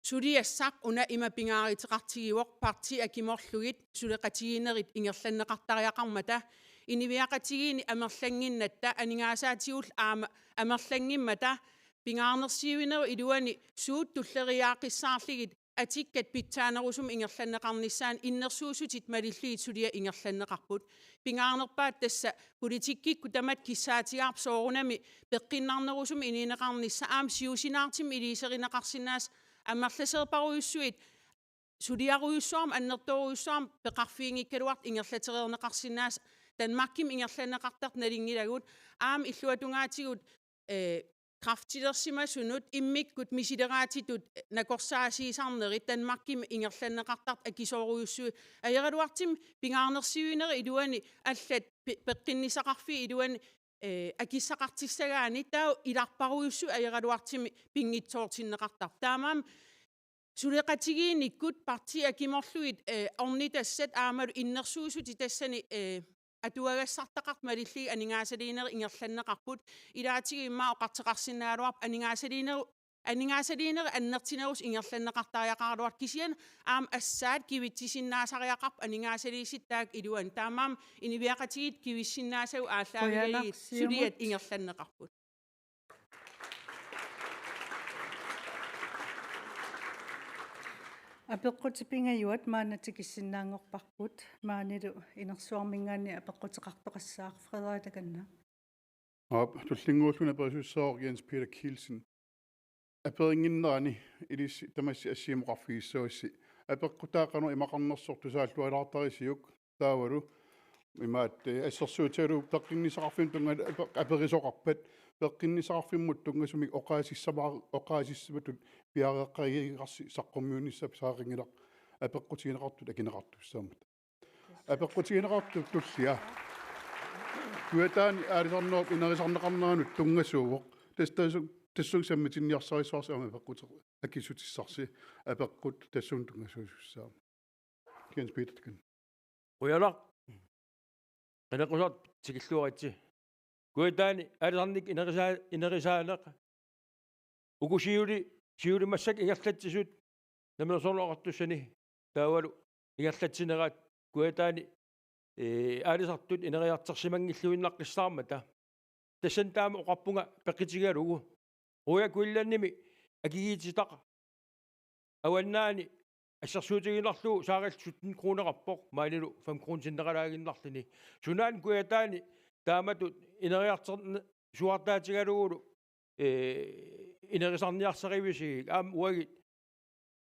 suliassaq una ima pingaaruteqartigivoq partiit akimorlugit suleqatigiinnerit ingerlanneqartariaqarmata, inuiaqatigiinni amerlannginnatta, aningaasaatigut aamma amerlanngimmata, pingaarnersiuinerup iluani suut tulleriiaaqqissaarlugit atukkat pitsaanerusumik ingerlanneqarnissaannut innersuussutit malillugit suliat ingerlanneqarput. Pingaarnerpaat tassa politikkikkut tamatta kissaatigaarput soorunami peqqinnarnerusumik inuuneqarnissaq aamma siusinaartumik iluuserineqarsinnaasut amerlasoorparujussuit suliarujussuarmik annertoorujussuarmik peqarfiginngikkaluartut ingerlatereerneqarsinnaasut Danmarkimi ingerlanneqartartut nalunngilagut aamma illuatungaatigut, eh, kræftilersimasunut immikkut misileraatitut nakorsaasiisarnerit Danmarkimi ingerlanneqartartut akisoorujussuit ajoraluartumik pingaarnersiuinerup iluani allat pe-, peqqinnissaqarfiup iluani, eh, akissaqartussagaanni taava ilarparujussuit ajoraluartumik pinngitsoortinneqartarput. Taamaammat suleqatigiinnikkut partiit akimorlugit, eh, ornitassat aammalu innersuussutit tassani, eh, atuagassartaqartut malillugit aningaasaliinerit ingerlanneqarput. Ilaatigut immaqa oqartoqarsinnaagaluarpoq aningaasaliineru-, aningaasaliinerit annertunerusut ingerlanneqartariaqaraluartut, kisianni aamma assaat kivitsisinnaasariaqarput aningaasaliissutit taakku iluanni. Taamaammat inuiaqatigiit kivissinnaasagut aallaavigalugit Qujanaq, Siumut. Suliat ingerlanneqarput. Apeqqutit pingajuat maanna tikissinnaanngorparput, maanilu inersuarminngaanniit apeqquteqartoqassaaq. Frederik, takanna. Aap, tullinnguulluni aperisussaavoq Jens Peter Kielsen. Aperinnginnerani ilissi tamassi assigiimmik oqarfigissavassi. Apeqqutaa qanoq imaqarnersoq tusaallualaartarisiuk, taavalu imaat, eh, assersuutigalugu peqqinnissaqarfimmut tunnga-, ape-, aperisoqarpat, peqqinnissaqarfimmut tunngasumik oqaasissama-, oqaasissamatut piareeqqagigaarsi saqqummiunnissaa pisariaqanngilaq, apeqqutigineqartut akineqartussaammata. Apeqqutigineqartut tullia. Kujataani aalisarnerup inerisarneqarneranut tunngasuuvoq. Tas-, tassu-, tassunga sammitinniarsarissavarsi aamma apeqqut akissutissarsi. Apeqqut tassunga tunngasuusussaammat. Jens Peter, takanna. Qujanaq. Qineqqusaartut tikilluaritsi. Kujataani aalisarnermik inerisaa-, inerisaaneq. Uku siuli-, siulimassakkut ingerlatsisut Namminersorlutik Oqartussani taavalu ingerlatsinerat Kujataani, ee, aalisartut ineriartorsimanngilluinnaqqissaarmata. Tassani taama oqarpunga peqqutigalugu. Royal Greenlandimi akigiititaq avannaani assersuutigiinnarlugu saarillugu sytten kroneqarpoq, maanilu fem kroner sinneqalaaginnarluni. Sunaana Kujataani taamatut ineriartorn-, suartaatigalugulu, ee, inerisarniarsarivisigik, aamma uagut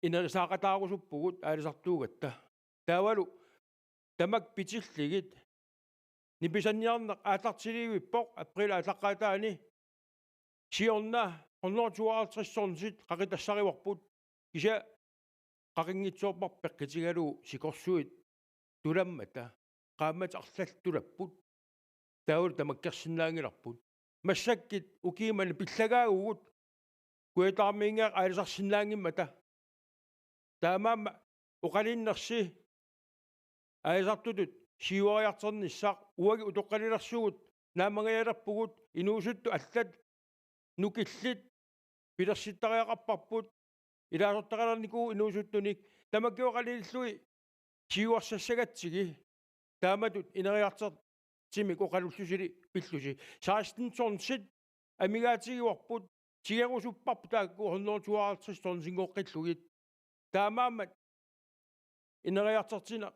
inerisaaqataarusuppugut aalisartuugatta. Taavalu tamakku pitillugit nipisanniarneq aallartiliivippoq april aallaqqaataani. Siorna hundrede tooghalvtreds tonsit qaqitassarivarput. Kisianni qaqinngitsoorparput peqqutigalugu sikorsuit tulammata, qaammatit arlallit tulapput. Taavalu tamakkersinnaanngilarput. Massakkut ukiut manna pillagaagugut Kujataarmiunngooq aalisarsinnaanngimmata. Taamaammat oqaluunnersi aalisartutut siuariartornissaq, uagut utoqqalilersugut naammagilerpugut, inuusuttut allat nukillit pilersittariaqarparput, ilaasortaqalernikuuvugut inuusuttunik, tamakku oqalunneqarlugit siuarsassagatsigit, taamatut ineriartortimik oqalullusili pillusi. Seksten tonsit amigaatigivarput, tigerusupparput taakku hundrede tooghalvtreds tonsinngoqqillugit. Taamaammat ineriartortitsineq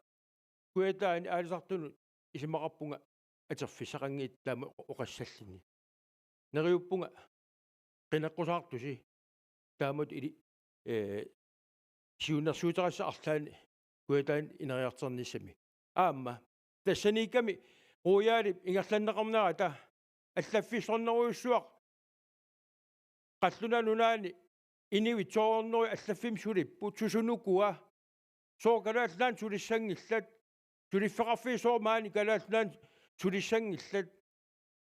Kujataani aalisartunut isumaqarpunga atorfissaqanngitsut taama oqassalluni. Neriuppunga qineqqusaartusi taamatut ili-, ee, siunnersuuterissat arlaanni Kujataani ineriartornissami. Aamma tassaniikkami Royalip ingerlanneqarnerata allaffissornerujussuaq. Qallunaat Nunaanni inuit to hundrede allaffimmi sulipput, susunukua, sooq Kalaallit Nunaannut sulissanngillat, suliffeqarfiit sooq maani Kalaallit Nunaannut sulissanngillat.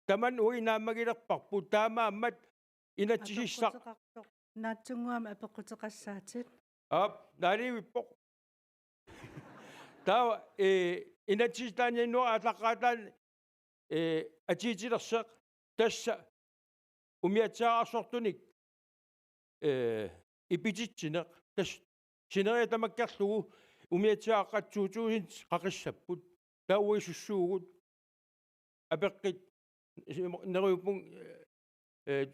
Tamanna uagut naammagilerparput, taamaammat inatsisissaq. Apeqquteqartoq. Naatsunnguamik apeqquteqassaatit. Aap, naalivippoq. Taava, eh, inatsisitaaniannuaq aallaqqaataani, eh, atiitilerseq tassa umiatsiaararsortunik, eh, ipititsineq, tassa sineriak tamakkerlugu umiatsiaaqqat to tusind qaqissapput, taava uagut sussuugut, apeqqut, neriuppunga, eh,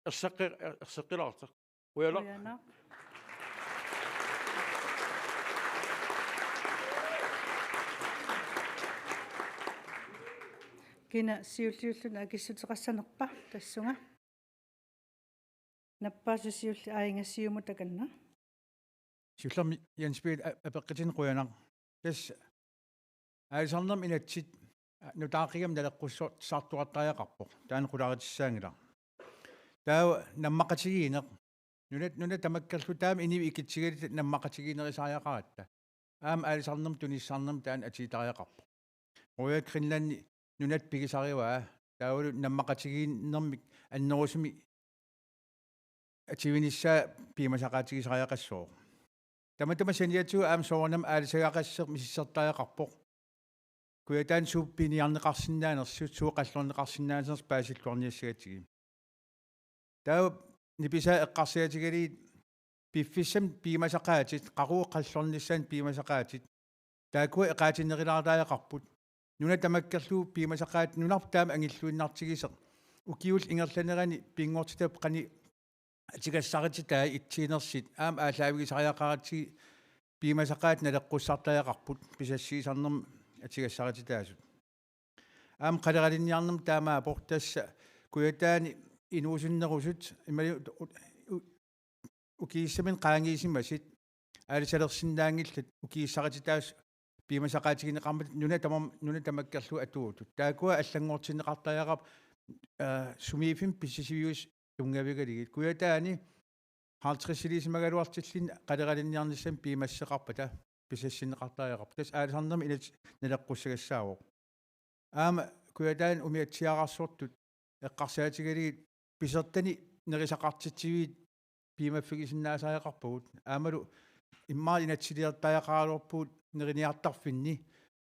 erseqqi-, erseqqilaartoq. Qujanaq. Qujanaq. Kina siulliulluni akissuteqassanerpa tassunga? Nappaassusiulli Aajuna Siumut takanna. Siullermik Jens Peter a-, apeqqutinik qujanaq. Tassa aalisarnermut inatsit, a, nutaaqqigamik naleqqussartuartariaqarpoq. Taanna qularitissaanngilaq. Taava nammaqatigiinneq. Nunat, nunat tamakkerlugu taama inuit ikittugaluta nammaqatigiinnerusariaqaratta. Aamma aalisarnermut tunissarnermut taanna atuutariaqarpoq. Royal Greenland nunat pigisarivaa, taavalu nammaqatigiinnermik annerusumik atuinissaa piumasaqaatigisariaqassooq. Tamatuma saniatigut aamma soorunami aalisagaqasseq misissortariaqarpoq. Kujataani suut piniarneqarsinnaanersut, suut qallorneqarsinnaanersut paasilluarniassagatsigit. Taava nipisaa eqqarsaatigalugit piffissamik piumasaqaatit, qaqugu qallornissaanut piumasaqaatit. Taakkua eqaatinnerilaartariaqarput. Nunat tamakkerlugu piumasaqaatit nunarput taama angilluinnartigisoq. Ukiullu ingerlanerani pinngortitap qanoq atugassarititaat ittuunersut aamma aallaavigisariaqaratsigit piumasaqaatit naleqqussartariaqarput pisassiisarnermut atugassarititaasut. Aamma qaleralinniarnermut taamaappoq tassa Kujataani inuusunnerusut imaluunniit u-, u-, ukiussaminnut qaangiusimasut aalisalersinnaanngillat ukiussarititaasut piumasaqaatigineqarmata nunat tamam-, nunat tamakkerlugu atuutut. Taakkua allanngortinneqartariaqarput, aa, sumiiffinni pissisiviusut tunngavigalugit. Kujataani halvtredsiliisimagaluartilluni qaleralinniarnissamut piumassuseqarpata pisassinneqartariaqarpoq. Tassa aalisarnermut inatsit naleqqussagassaavoq. Aamma Kujataani umiatsiaararsortut eqqarsaatigalugit pisortani nerisaqartitsiviit piumaffigisinnaasariaqarpagut. Aammalu immaqa inatsisiliortariaqaraluarpugut neriniartarfinni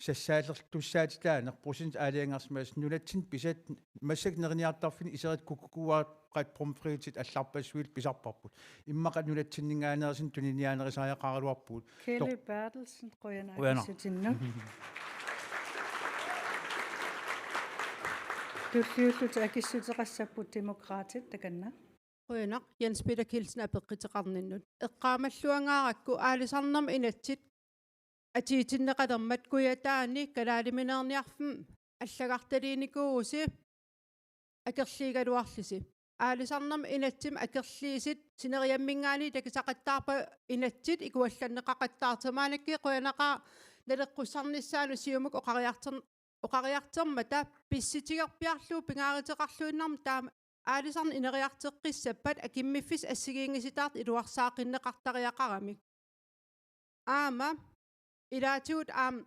sassaallertussaatitaaneq procent aalajangersimasoq nunatsinni pisat massakkut neriniartarfinni iserit kukkukuuaqqat pomfritit allarpassuillu pisarparput. Immaqa nunatsinninngaanneersut tuniniaanerusariaqaraluarpugut. Kelly Tor- Berthelsen, qujanaq. Qujanaq. Akissutinnut. Tulliullutik akissuteqassapput Demokraatit takanna. Qujanaq Jens Peter Kielsen apeqquteqarninnut. Eqqaamalluangaarakku aalisarnermut inatsit atuutsinneqalermat Kujataani kalaalimineerniarfimmi allagartaliinikuuvusi akerliugaluarlusi. Aalisarnermut inatsimmi akerliusut sineriamminngaanniit takusaqattaarpagut inatsit ikuallanneqaqattaartut. Maannakkut qujanaqaaq naleqqussarnissaanut Siumut oqariarter-, oqariartormata pissutigerpiarlugu pingaaruteqarluinnarmat taama aalisarneq ineriartoqqissappat akimmiffissat assigiinngisitaartut iluarsaaqqinneqartariaqaramik. Aamma ilaatigut aamma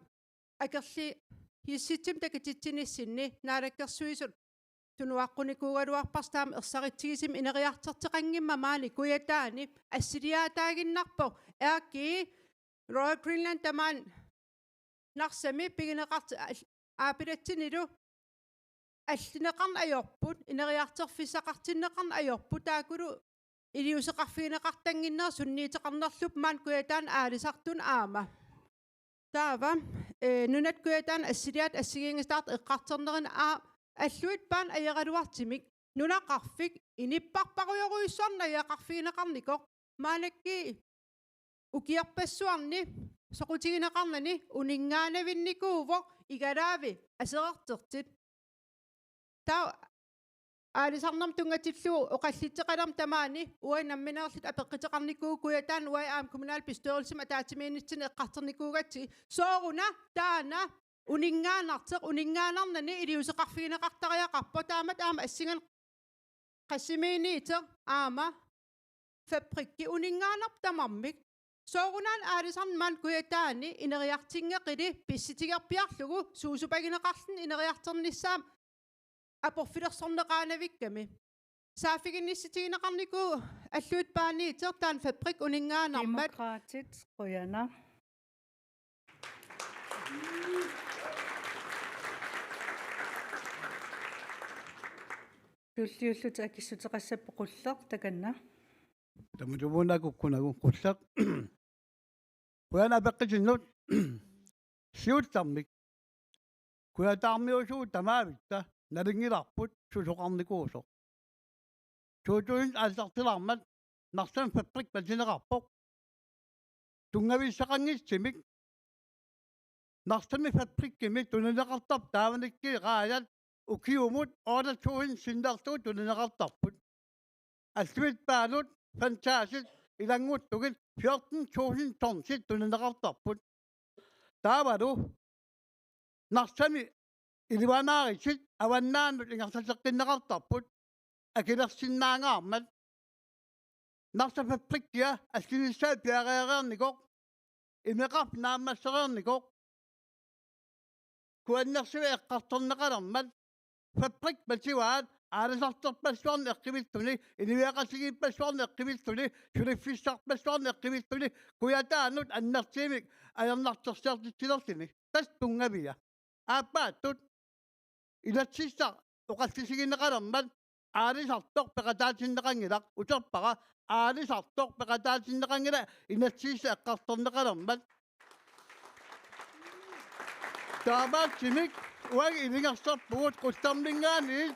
akerliussutsimik takutitsinissinni Naalakkersuisut tunuaqqunikuugaluarparsi taama ersaritsigisumik ineriartorteqanngimmat maani Kujataani assiliaataaginnarpoq R G Royal Greenland tamaani Narsami pigineqart-, al-, aapilatsinilu allineqarneq ajorput, ineriartorfissaqartinneqarneq ajorput, taakkulu iliuuseqarfigineqartannginnerat sunniuteqarnerlupput maani Kujataani aalisartunut aamma. Taava, eh, nunat Kujataani assiliaat assigiinngisitaartut eqqartornerini aa-, alluitsup paani ajoraluartumik nunaqarfik inuppassuarujorujussuarnik najugaqarfigineqarnikoq maannakkut ukiorpassuarni soqutigineqarnani uninngaannavinnikuuvoq igalaavi aserortertut. Taava aalisarnermut tunngatillugu oqallitseqalermat tamaani uagut nammineerluta apeqquteqarnikuuvugut Kujataani uagut aamma kommunalbestyrelsimi ataatsimiinnitsinni eqqartornikuugatsigit. Sooruna taanna uninngaannartoq, uninngaannarnani iliuuseqarfigineqartariaqarpoq, taamatut aamma assinganik Qassimiinniittoq aamma fabrikki uninngaannarpoq tamarmik. Soorunami aalisarneq maani Kujataani ineriartunngeqili pissutigerpiarlugu suusupagineqarluni ineriartornissaanut aporfilersorneqaanavikkami. Saaffiginnissutigineqarnikuuvoq Alluitsup Paaniitsoq, taanna Fabrik uninngaannarmat. Demokraatit, qujanaq. Tulliullutik akissuteqassapput, Qulleq takanna. Tamatumuuna kukkunagu Qulleq. Qujanaq apeqqutinnut. Siullermik kujataarmiusugut tamaavitta nalunngilarput susoqarnikuusoq. To tusind aallartilaarmat Narsami Fabrik pallineqarpoq. Tunngavissaqanngitsumik Narsami Fabrikkimi tunineqartarput taavanikkiit raajat ukiumut otte tusind sinnerlugu tunineqartarput. Alluitsup Paanut Fantasic ilanngullugit fjorten tusind tonsit tunineqartarput. Taavalu Narsami iluanaarutit avannaanut ingerlateqqinneqartarput akilersinnaangaarmat. Narsap Fabrikkia allinissaa piareereernikoq, imeqarfik naammassereernikoq, kuannersuaq eqqartorneqalermat, Fabrik matuaat aalisartorpassuarnik eqqumiilluni, inuiaqatigiippassuarnik eqqumiilluni, suliffissarpassuarnik eqqumiilluni, Kujataanut annertuumik ajornartorsiortitsilerluni. Tassa tunngavia. Aappaattut inatsisissaq oqallisigineqalermat aalisartoq peqataatinneqanngilaq, uterpara, aalisartoq peqataatinneqanngilaq inatsisissaq eqqartorneqalermat. Taamaattumik uagut ilungersorpugut Qullerminngaanniit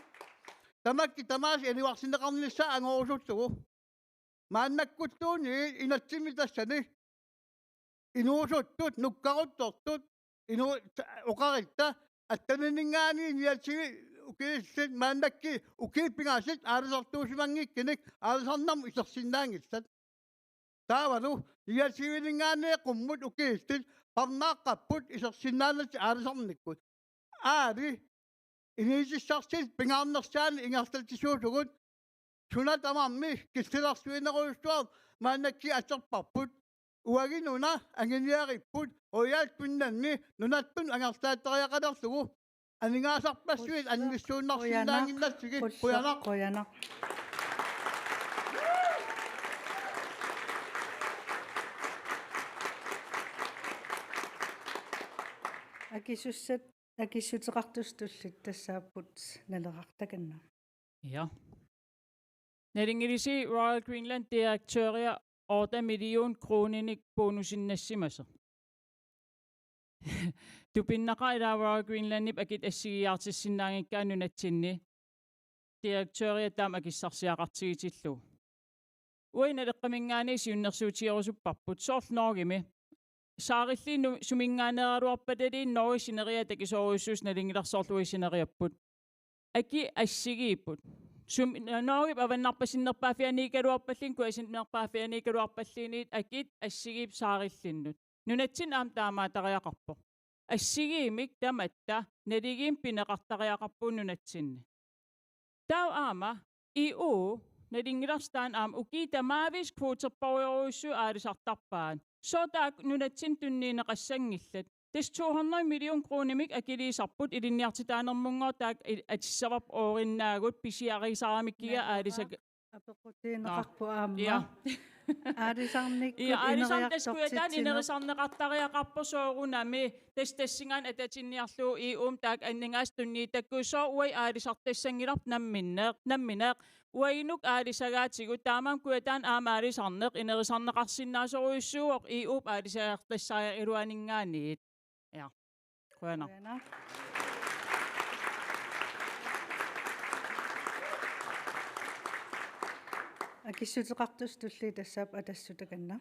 tamakkua tamaasa iluarsineqarnissaa angorusullugu. Maannakkulluunniit inatsimmi tassani inuusuttut, nukkaruttortut, inu-, oqaritta, attenininngaanniit niogtyve ukiullit, maannakkut ukiut pingasut aalisartuusimanngikkunik aalisarnermut isersinnaanngillat. Taavalu niogtyveninngaanniit qummut ukiullit parnaaqqapput isersinnaanatik aalisarnikkut. Aali inuutissarsiutit pingaarnersaannik ingerlatsisuusugut, suna tamarmi killilersuinerujussuaq maannakkut atorparput. Uagut nuna anguniaripput, Royal Greenlandi nunatta angerlaattariaqalerlugu aningaasarpassuit annissuunnarsinnaannginnatsigit. Qujanaq. Qujanaq. Akisussat, akissuteqartussat tulliit tassaapput Naleraq takanna. Ja. Nalunngilisi Royal Greenland direktøria otte million kroninik bonusinnassimasoq. Tupinnaqaaq ilaa Royal Greenlandip akit assigiiaartissinnaanngikkaa nunatsinni direktøria taama akissarsiaqartigitillugu. Uagut Naleqqaminngaanniit siunnersuutigerusupparput soorlu Norgemi. Saarilliit nu-, suminngaanneeraluarpataluunniit Norgep sineriak takisoorujussuusoq nalunngilarsi soorlu uagut sineriapput. Akit assigiipput. Sum-, Norgep avannarpasinnerpaaffianiikkaluarpalluunniit kujasinnerpaaffianiikkaluarpalluunniit akit assigiipput saarilluinnut. Nunatsinni aamma taamaattariaqarpoq. Assigiimmik tamatta naligiimmik pineqartariaqarpugut nunatsinni. Taava aamma E U nalunngilarsi taanna aamma ukiut tamaaviisa kvoterparujorujussuit aalisartarpaat. Sooq taakku nunatsinni tunniunneqassanngillat? Tassa to hundrede million kronimik akiliisarput ilinniartitaanermut taakku il-, atissavarput oorinnaagut pisiarisaramikkikka. Naleraq aalisag-, apeqqutigineqarpoq aamma. Ja. Aalisarnikkut. Ja, aalisarnikkut tassa Kujataani ineriartortitsineq. Inerisarneqartariaqarpoq soorunami. Tassa tassungaannaq atatinniarlugu E U-mi taakku aningaasat tunniutakkagut sooq uagut aalisartassanngilarput namminneq, nammineq. Uagutsinnut aalisagaatigut taamaammat Kujataani aamma aalisarneq inerisarneqarsinnaasorujussuuvoq E U-p aalisartassarigalugu aningaaniit. Ja. Qujanaq. Qujanaq. Akissuteqartussat tulliit tassaapput Atassut takanna.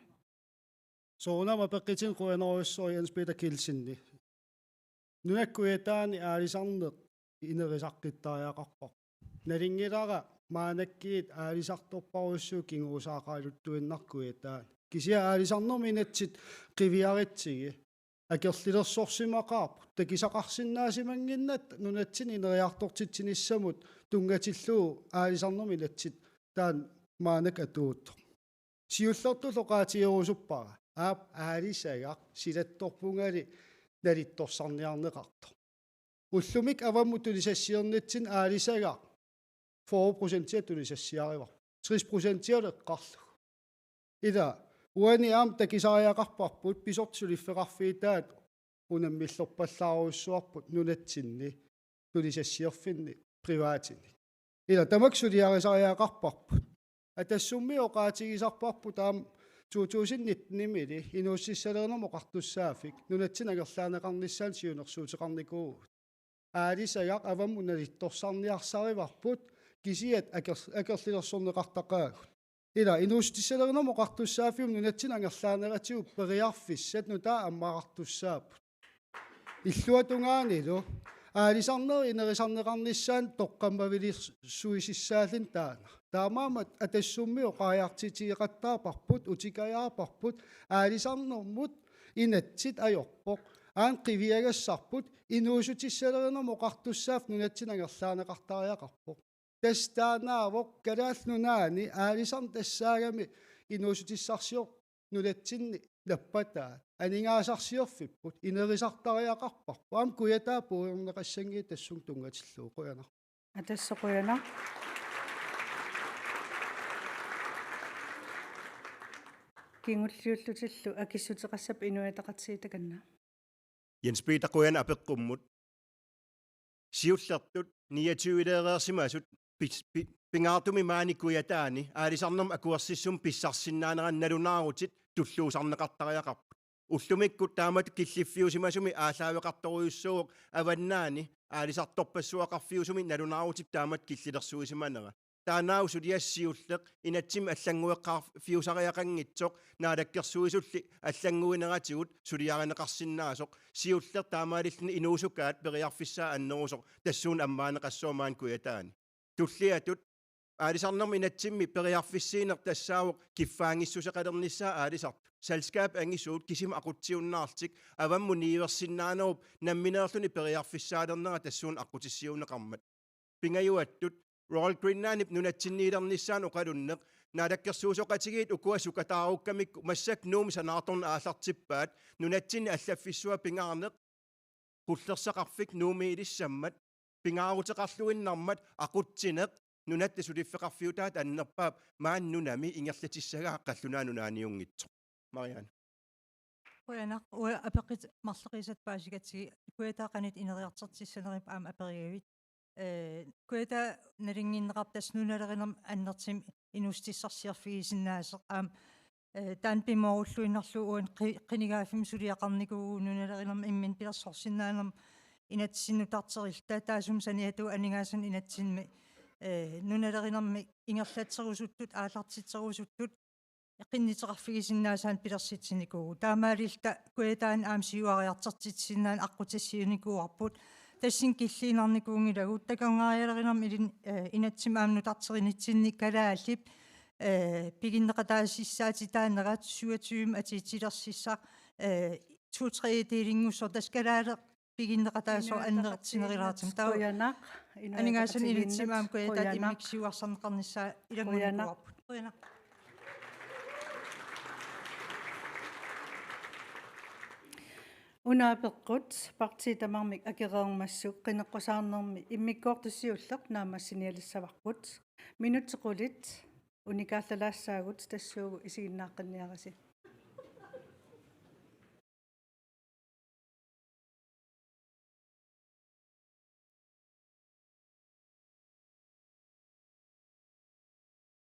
Soorunami apeqqutinik qujanarujussuaq Jens Peter Kielsenip. Nunap Kujataani aalisarneq inerisaqqittariaqarparput. Nalunngilara maannakkut aalisartorparujussuit kinguusaaqaluttuinnarput Kujataani. Kisianni aalisarnermut inatsit qiviarutsigu akerlilersorsimaqaarput. Takusaqarsinnaasimanngikkatta nunatsinni ineriartortitsinissamut tunngatillugu aalisarnermut inatsit taanna maannakkut atuuttoq. Siullertullu oqaatigerusuppara aap aalisagaq silattorpungali nalittorsarniarneqartoq. Ullumi avammut tunisassiornitsinni aalisagaq fyrre procentia tunisassiarivarput. Tres procentia eqqarlugu. Ila uani aamma takusariaqarparput pisortat suliffeqarfiutaat unammillerpallaarujussuarput nunatsinni tunisassiorfinni privatini. Ila tamakku suliarisariaqarparput. Atassummi oqaatigisarparput aamma to tusind nitten-imili inuussutissalerinermut oqartussaaffik nunatsinni angerlaaneqarnissaanut siunersuuteqarnikuuvugut. Aalisagaq avammut nalittorsarniarsarivarput kisiat aker-, akerlilersorneqartaqaagut. Ila inuussutissalerinermut oqartussaaffimmut nunatsinni angerlaaneratigut periarfissat nutaaq ammartussaapput. Illuatungaanilu aalisarnerit inerisarneqarnissaannut toqqammavilersuisissaalluni taanna. Taamaammat Atassummi oqariartuutigeqattaarparput, utikajaarparput, aalisarnermut inatsit ajorpoq. Aamma qiviagassarput inuussutissalerinermut oqartussaaffik nunatsinni angerlaaneqartariaqarpoq. Tassa taannaavoq Kalaallit Nunaanni aalisarneq tassaagami inuussutissarsiorneq nunatsinni nappataa. Aningaasarsiorfipput, inerisartariaqarparput. Aamma Kujataa puigorneqassanngilaq tassunga tunngatillugu. Qujanaq. Atassut qujanaq. Kingulliullutillu akissuteqassapput Inuit Ataqatigiit, takanna. Jens Peter, qujanaq apeqqummut. Siullertut niogtyve-leereersimasut pis-, pi-, pingaartumik maani Kujataani aalisarnermut akuersissummik pissarsisinnaaneranni nalunaarutit tulluusarneqartariaqarput. Ullumikkut taamatut killiffiusimasumik aallaaveqartorujussuuvoq Avannaani aalisartorpassuaqarfiusumik nalunaarutit taamatut killilersuisimanera. Taannaavoq suliassaq siulleq inatsimmi allanngueqqaarfiusariaqanngitsoq, Naalakkersuisulli allannguineratigut suliarineqarsinnaasoq, siulleq taamaalilluni inuusukaat periarfissaat annerusoq tassuuna ammaaneqassaaq maani Kujataani. Tulliatut aalisarnermut inatsimmi periarfissiineq tassaavoq kiffaanngissuseqalernissaa aalisartut. Selskabit angisuut kisimi aqutsiunnaarlutik avammut niuersinnaanerup nammineerluni periarfissaalernera tassuuna aqqutissiuunneqarmat. Pingajuattut Royal Greenlandip nunatsinniilernissaanut oqalunneq, naalakkersuisooqatigiit ukua sukataarukkamikku massakkut Nuummi sanaartorneq aallartippaat, nunatsinni allaffissuaq pingaarneq, qullersaqarfik Nuummiilissammat, pingaaruteqarluinnarmat aqutsineq, nunatta suliffeqarfiutaata annerpaap, maani nunami ingerlatissagaa qallunaat nunaanniunngitsoq. Marianne. Qujanaq, uanga apeqqut marloqiusatta paasigatsigu, Kujataa qanoq ineriartortissanerippat aamma aperigavit. Ee, Kujataa nalunngineqarpoq tassa nunalerinermut annertuumik inuussutissarsiorfigisinnaasoq aamma, ee, taanna pimoorulluinnarlugu uani qi-, qinigaaffimmi suliaqarnikuuvugut nunalerinermi imminut pilersorsinnaanermut inatsisinut nutarterilluta, taassuma saniatigut aningaasanut inatsimmi, ee, nunalerinermi ingerlatserusuttut, aallartitserusuttut, qinnuteqarfigisinnaasaannik pilersitsinikuuvugut. Taamaalilluta Kujataani aamma siuariartortitsisinnaaneq aqqutissiuunikuuarput. Tassani killiinnarnikuunngilagut, takornarialerinermi ilin-, eh, inatsimmi aamma nutarterinitsinni kalaallip, eh, piginneqataasissaatitaanerat syvogtyve atuutilersissaq, eh, to tredjedelinngussoq, tassa kalaaleq piginneqataasoq annertunerulaartumik. Taava qujanaq, Inuit Ataqatigiinnut. Aningaasanut inatsimmi aamma Kujataata qujanaq. Immikkut siuarsarneqarnissaa ilanngunnikuuarput. Qujanaq. Qujanaq. Una apeqqut partiit tamarmik akereermassuk qineqqusaarnermi immikkoortoq siulleq naammassinialissavarput. Minutsit qulit unikaallalaassaagut, tassuugu isiginnaaqqinniarisi.